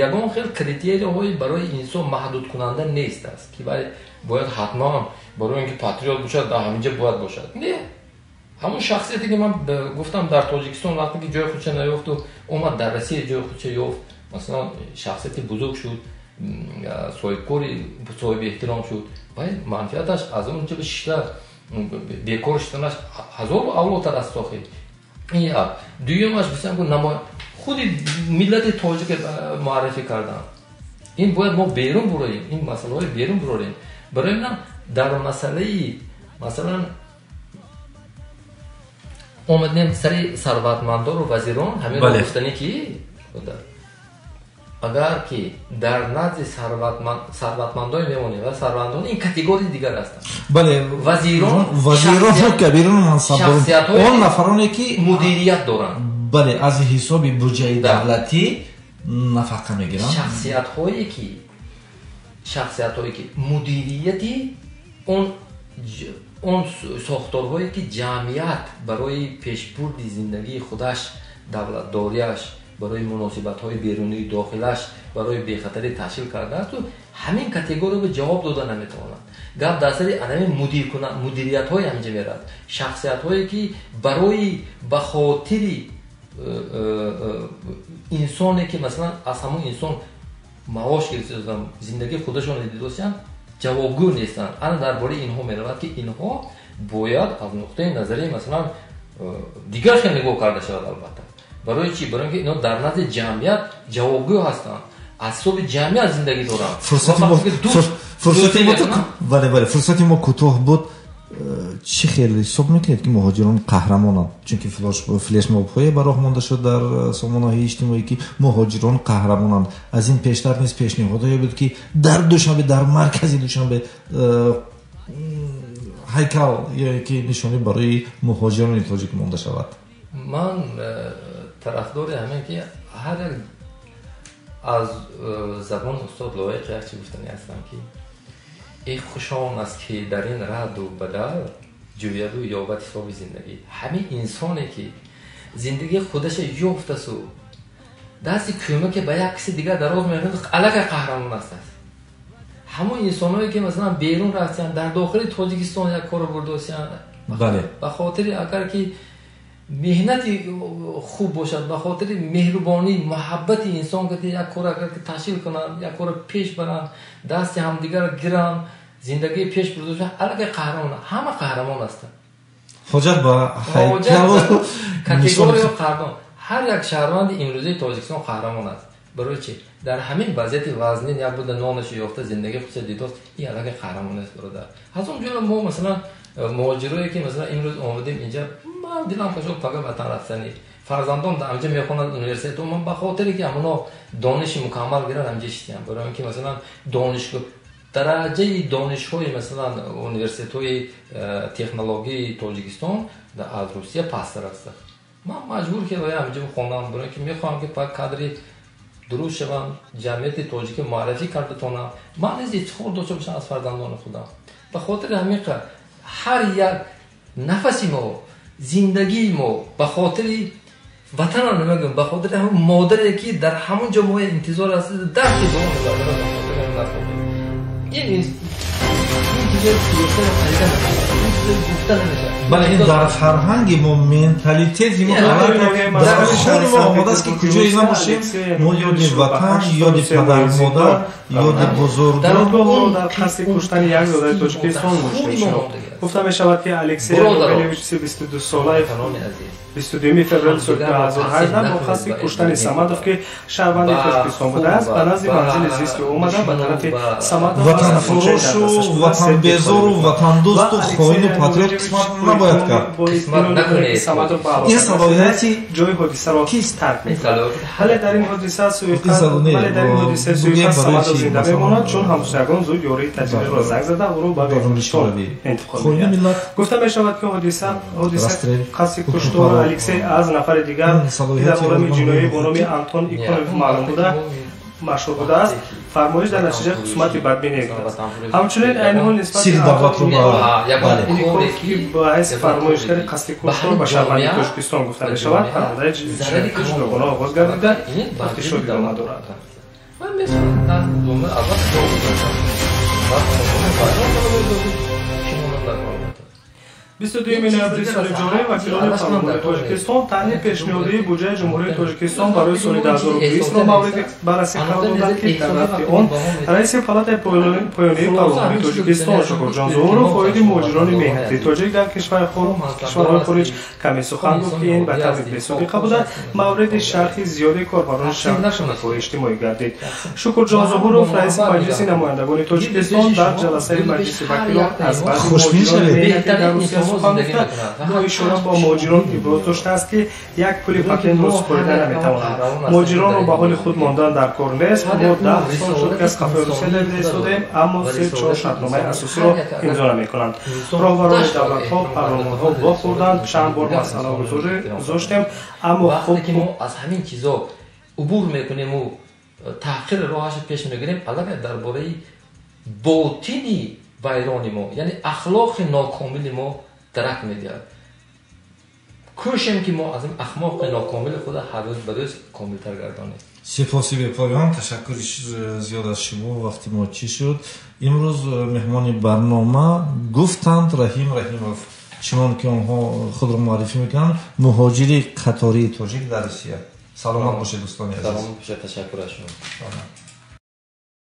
ягон хел критерияҳои барои инсон маҳдудкунанда нест аст, ки вай бояд ҳатман барои ин ки патриот бошад, дар ҳамин ҷа бояд бошад. Не, ҳамон шахсияте ки ман гуфтам, дар Тоҷикистон вақте ки ҷои худша наёфту омад дар Россия ҷои худша ёфт, масалан шахсияти бузург шуд, соҳибкори соҳиби эҳтиром шуд, вай манфиаташ аз он ҷо шишта бекор шуданаш ҳазору авлотар аст. Охир ин як. Дуюмаш, бисёр худи миллати тоҷик муаррифӣ кардан, ин бояд мо берун буроем, ин масъалаҳои берун бурорем. Барои ман дар масъалаи масалан омадем сари сарватмандору вазирон, ҳамин гуфтанӣ, ки агар ки дар назди сарватмандои мемонем ва сарватмандон ин категорияи дигар ҳастанд. Вазирон, вазирон, кабирон мансабдорон, он нафароне ки мудирият доранд, бале, аз ҳисоби буҷаи давлатӣ нафақа мегиранд, шахсиятҳое ки мудирияти он сохторҳое ки ҷамъият барои пешбурди зиндагии худаш, давлатдориаш, барои муносибатҳои берунию дохилаш, барои бехатарӣ ташкил кардаасту ҳамин категорияро ҷавоб дода наметавонанд. Гап дар сари анами мудириятҳои ҳаминҷа меравад, шахсиятҳое ки барои ба хотири инсоне ки масалан аз ҳамон инсон маош гирифта, зиндагии худашонро дидосиянд, ҷавобгӯ нестанд. Ана дар бораи инҳо меравад, ки инҳо бояд аз нуқтаи назари масалан дигар хел нигоҳ карда шавад. Албатта, барои чӣ? Барои ин ки инҳо дар назди ҷамъият ҷавобгӯ ҳастанд, аз ҳисоби ҷамъият зиндагӣ доранд. Бале, фурсати мо кӯтоҳ буд. Чӣ хел ҳисоб мекунед, ки муҳоҷирон қаҳрамонанд? Чунки флешмобҳое ба роҳ монда шуд дар сомонаҳои иҷтимоӣ, ки муҳоҷирон қаҳрамонанд. Аз ин пештар низ пешниҳодҳое буд, ки дар Душанбе, дар маркази Душанбе ҳайкал ё ки нишонӣ барои муҳоҷирони тоҷик монда шавад. Ман тарафдори ҳамин, ки ҳар як аз забони устод Лоиқ як чи гуфтанӣ ҳастам, ки эй хушон аст, ки дар ин раду бадал ҷӯяду ёбад ҳисоби зиндагӣ. Ҳамин инсоне ки зиндагии худаша ёфтасу дасти кӯмаке ба як киси дигар дароз мекунад, аллакай қаҳрамон аст. Ҳамон инсоное ки масалан берун рафтиянд, дар дохили Тоҷикистон як корро бурдосиянд, ба хотири агар ки меҳнати хуб бошад, ба хотири меҳрубонӣ, муҳаббати инсон ки як кор агар ки ташкил кунанд, як корро пеш баранд, дасти ҳамдигарро гиранд, зиндагии пеш бурда, аллакай қаҳрамон, ҳама қаҳрамон ҳастанд. Ҳоҷат ба категория қаҳрамон. Ҳар як шаҳрванди имрӯзаи Тоҷикистон қаҳрамон аст. Барои чӣ? Дар ҳамин вазъияти вазнин як буда нонашо ёфта, зиндагии худша дидост, ин аллакай қаҳрамон аст, бародар. Аз он ҷумла мо, масалан муҳоҷирое ки масалан имрӯз омадем инҷа, ман дилам кашод пага ватан рафтанӣ. Фарзандон дар ҳамҷа мехонанд университет, ман ба хотире ки ҳамоно дониши мукаммал гиранд, ҳамҷа шитиям, барои ин ки масалан донишгоҳ Дараҷаи донишҳои масалан университетҳои технологияи Тоҷикистон аз Русия пасттар аст. Ман маҷбур ки ҳамҷо хонам, барои ки мехоҳам ки кадри дуруст шавам, ҷамъияти тоҷика муаррифӣ карда тонам. Ман низ ифтихор дошта бошам аз фарзандони худам. Ба хотири ҳамин ҳар як нафаси мо, зиндагии мо ба хотири ватанам намегӯям, ба хотири ҳамон модаре ки дар ҳамон ҷо мо интизор аст, дарди дуо мебарад, ба хотири ҳамин нафас. Ин чизҳои фурӯхта харида намешавад, ин чизҳои гуфта намешавад. Бале, ин дар фарҳанги мо, менталитети мо дар хуни мо омадааст ки куҷое набошем, мо ёди ватан, ёди падару модар, ёди бузургон. Дар қасди куштани як зодаи Тоҷикистон муштарик шуд. Гуфта мешавад ки Алексей Нобелевич 22 солаи 22 феврали соли 2018 бо қасди куштани Самадов, ки шаҳрванди Тоҷикистон будааст, ба назди манзили зисти ӯ омада, ба тарафи Самадов ватанфурӯшу ватанбезору ватандӯсту хоину патриот қисмат набояд кард. Ин салоҳияти ҷои ҳодисаро тарк мекунад. Вале дар ин ҳодиса суиқасд Самадов зинда мемонад, чун ҳамсоягон зуд ёрии таҷрибаро занг зада ӯро ба беморхона интиқол медиҳанд. Гуфта мешавад ки ҳодиса қасди куштори Алексей аз нафари дигар, ки дар олами ҷиноӣ бо номи Антон Иконов маълум буда, машҳур будааст, фармоиш дар натиҷаи хусумати бадбинӣ будааст. Ҳамчунин айни ҳол нисбати Антон ки ба ҳайси фармоишгари қасди куштор ба шаҳрванди Тоҷикистон гуфта мешавад, парвандаи ҷиноятии ҷудогона оғоз гардида, тафтишот идома дорад. 22 ноябри соли ҷорӣ вакилони парлумони Тоҷикистон тарҳи пешниҳодии буҷаи Ҷумҳурии Тоҷикистон барои соли 2020-ро мавриди баррасӣ қарор доданд, ки дар рафти он раиси палатаи поёнии парлумони Тоҷикистон Шукурҷон Зуҳуров оиди муҳоҷирони меҳнатии тоҷик дар кишварҳои хориҷ каме сухан гуфт, ки ин ба таври бесобиқа буда, мавриди шарҳи зиёди корбарони шабакаҳои иҷтимоӣ гардид. Шукурҷон Зуҳуров, раиси Маҷлиси намояндагони Тоҷикистон, дар ҷаласаи Маҷлиси вакилон аз баъди муҳоҷирони меҳнатӣ дар Русия сухан гуфта, бо ишора ба муҳоҷирон иброз доштааст, ки як пули патентро супорида наметавонанд. Муҳоҷиронро ба ҳоли худ мондан дар кор нест. Мо 10 сол шуд, ки аз қафои Русия давида истодаем, аммо 3-4 шартномаи асосиро имзо намекунанд. Роҳбарони давлатҳо, парлумонҳо вохӯрданд, чанд бор масъала гузоштем, аммо вақте ки мо аз ҳамин чизо убур мекунему таҳқири роҳашро пеш мегирем, аллакай дар бораи ботини вайрони мо, яъне ахлоқи нокомили мо дарак медиҳад. Кӯшем ки мо аз ин ахлоқи нокомили худа ҳар рӯз ба рӯз комилтар гардонем. Сипоси бепоён, ташаккури зиёд аз шумо. Вақти мо чӣ шуд? Имрӯз меҳмони барнома гуфтанд Раҳим Раҳимов, чунон ки онҳо худро муаррифӣ мекунанд, муҳоҷири қатории тоҷик дар Русия. Саломат бошед, дӯстони азиз. Саломат бошед, ташаккур аз шумо.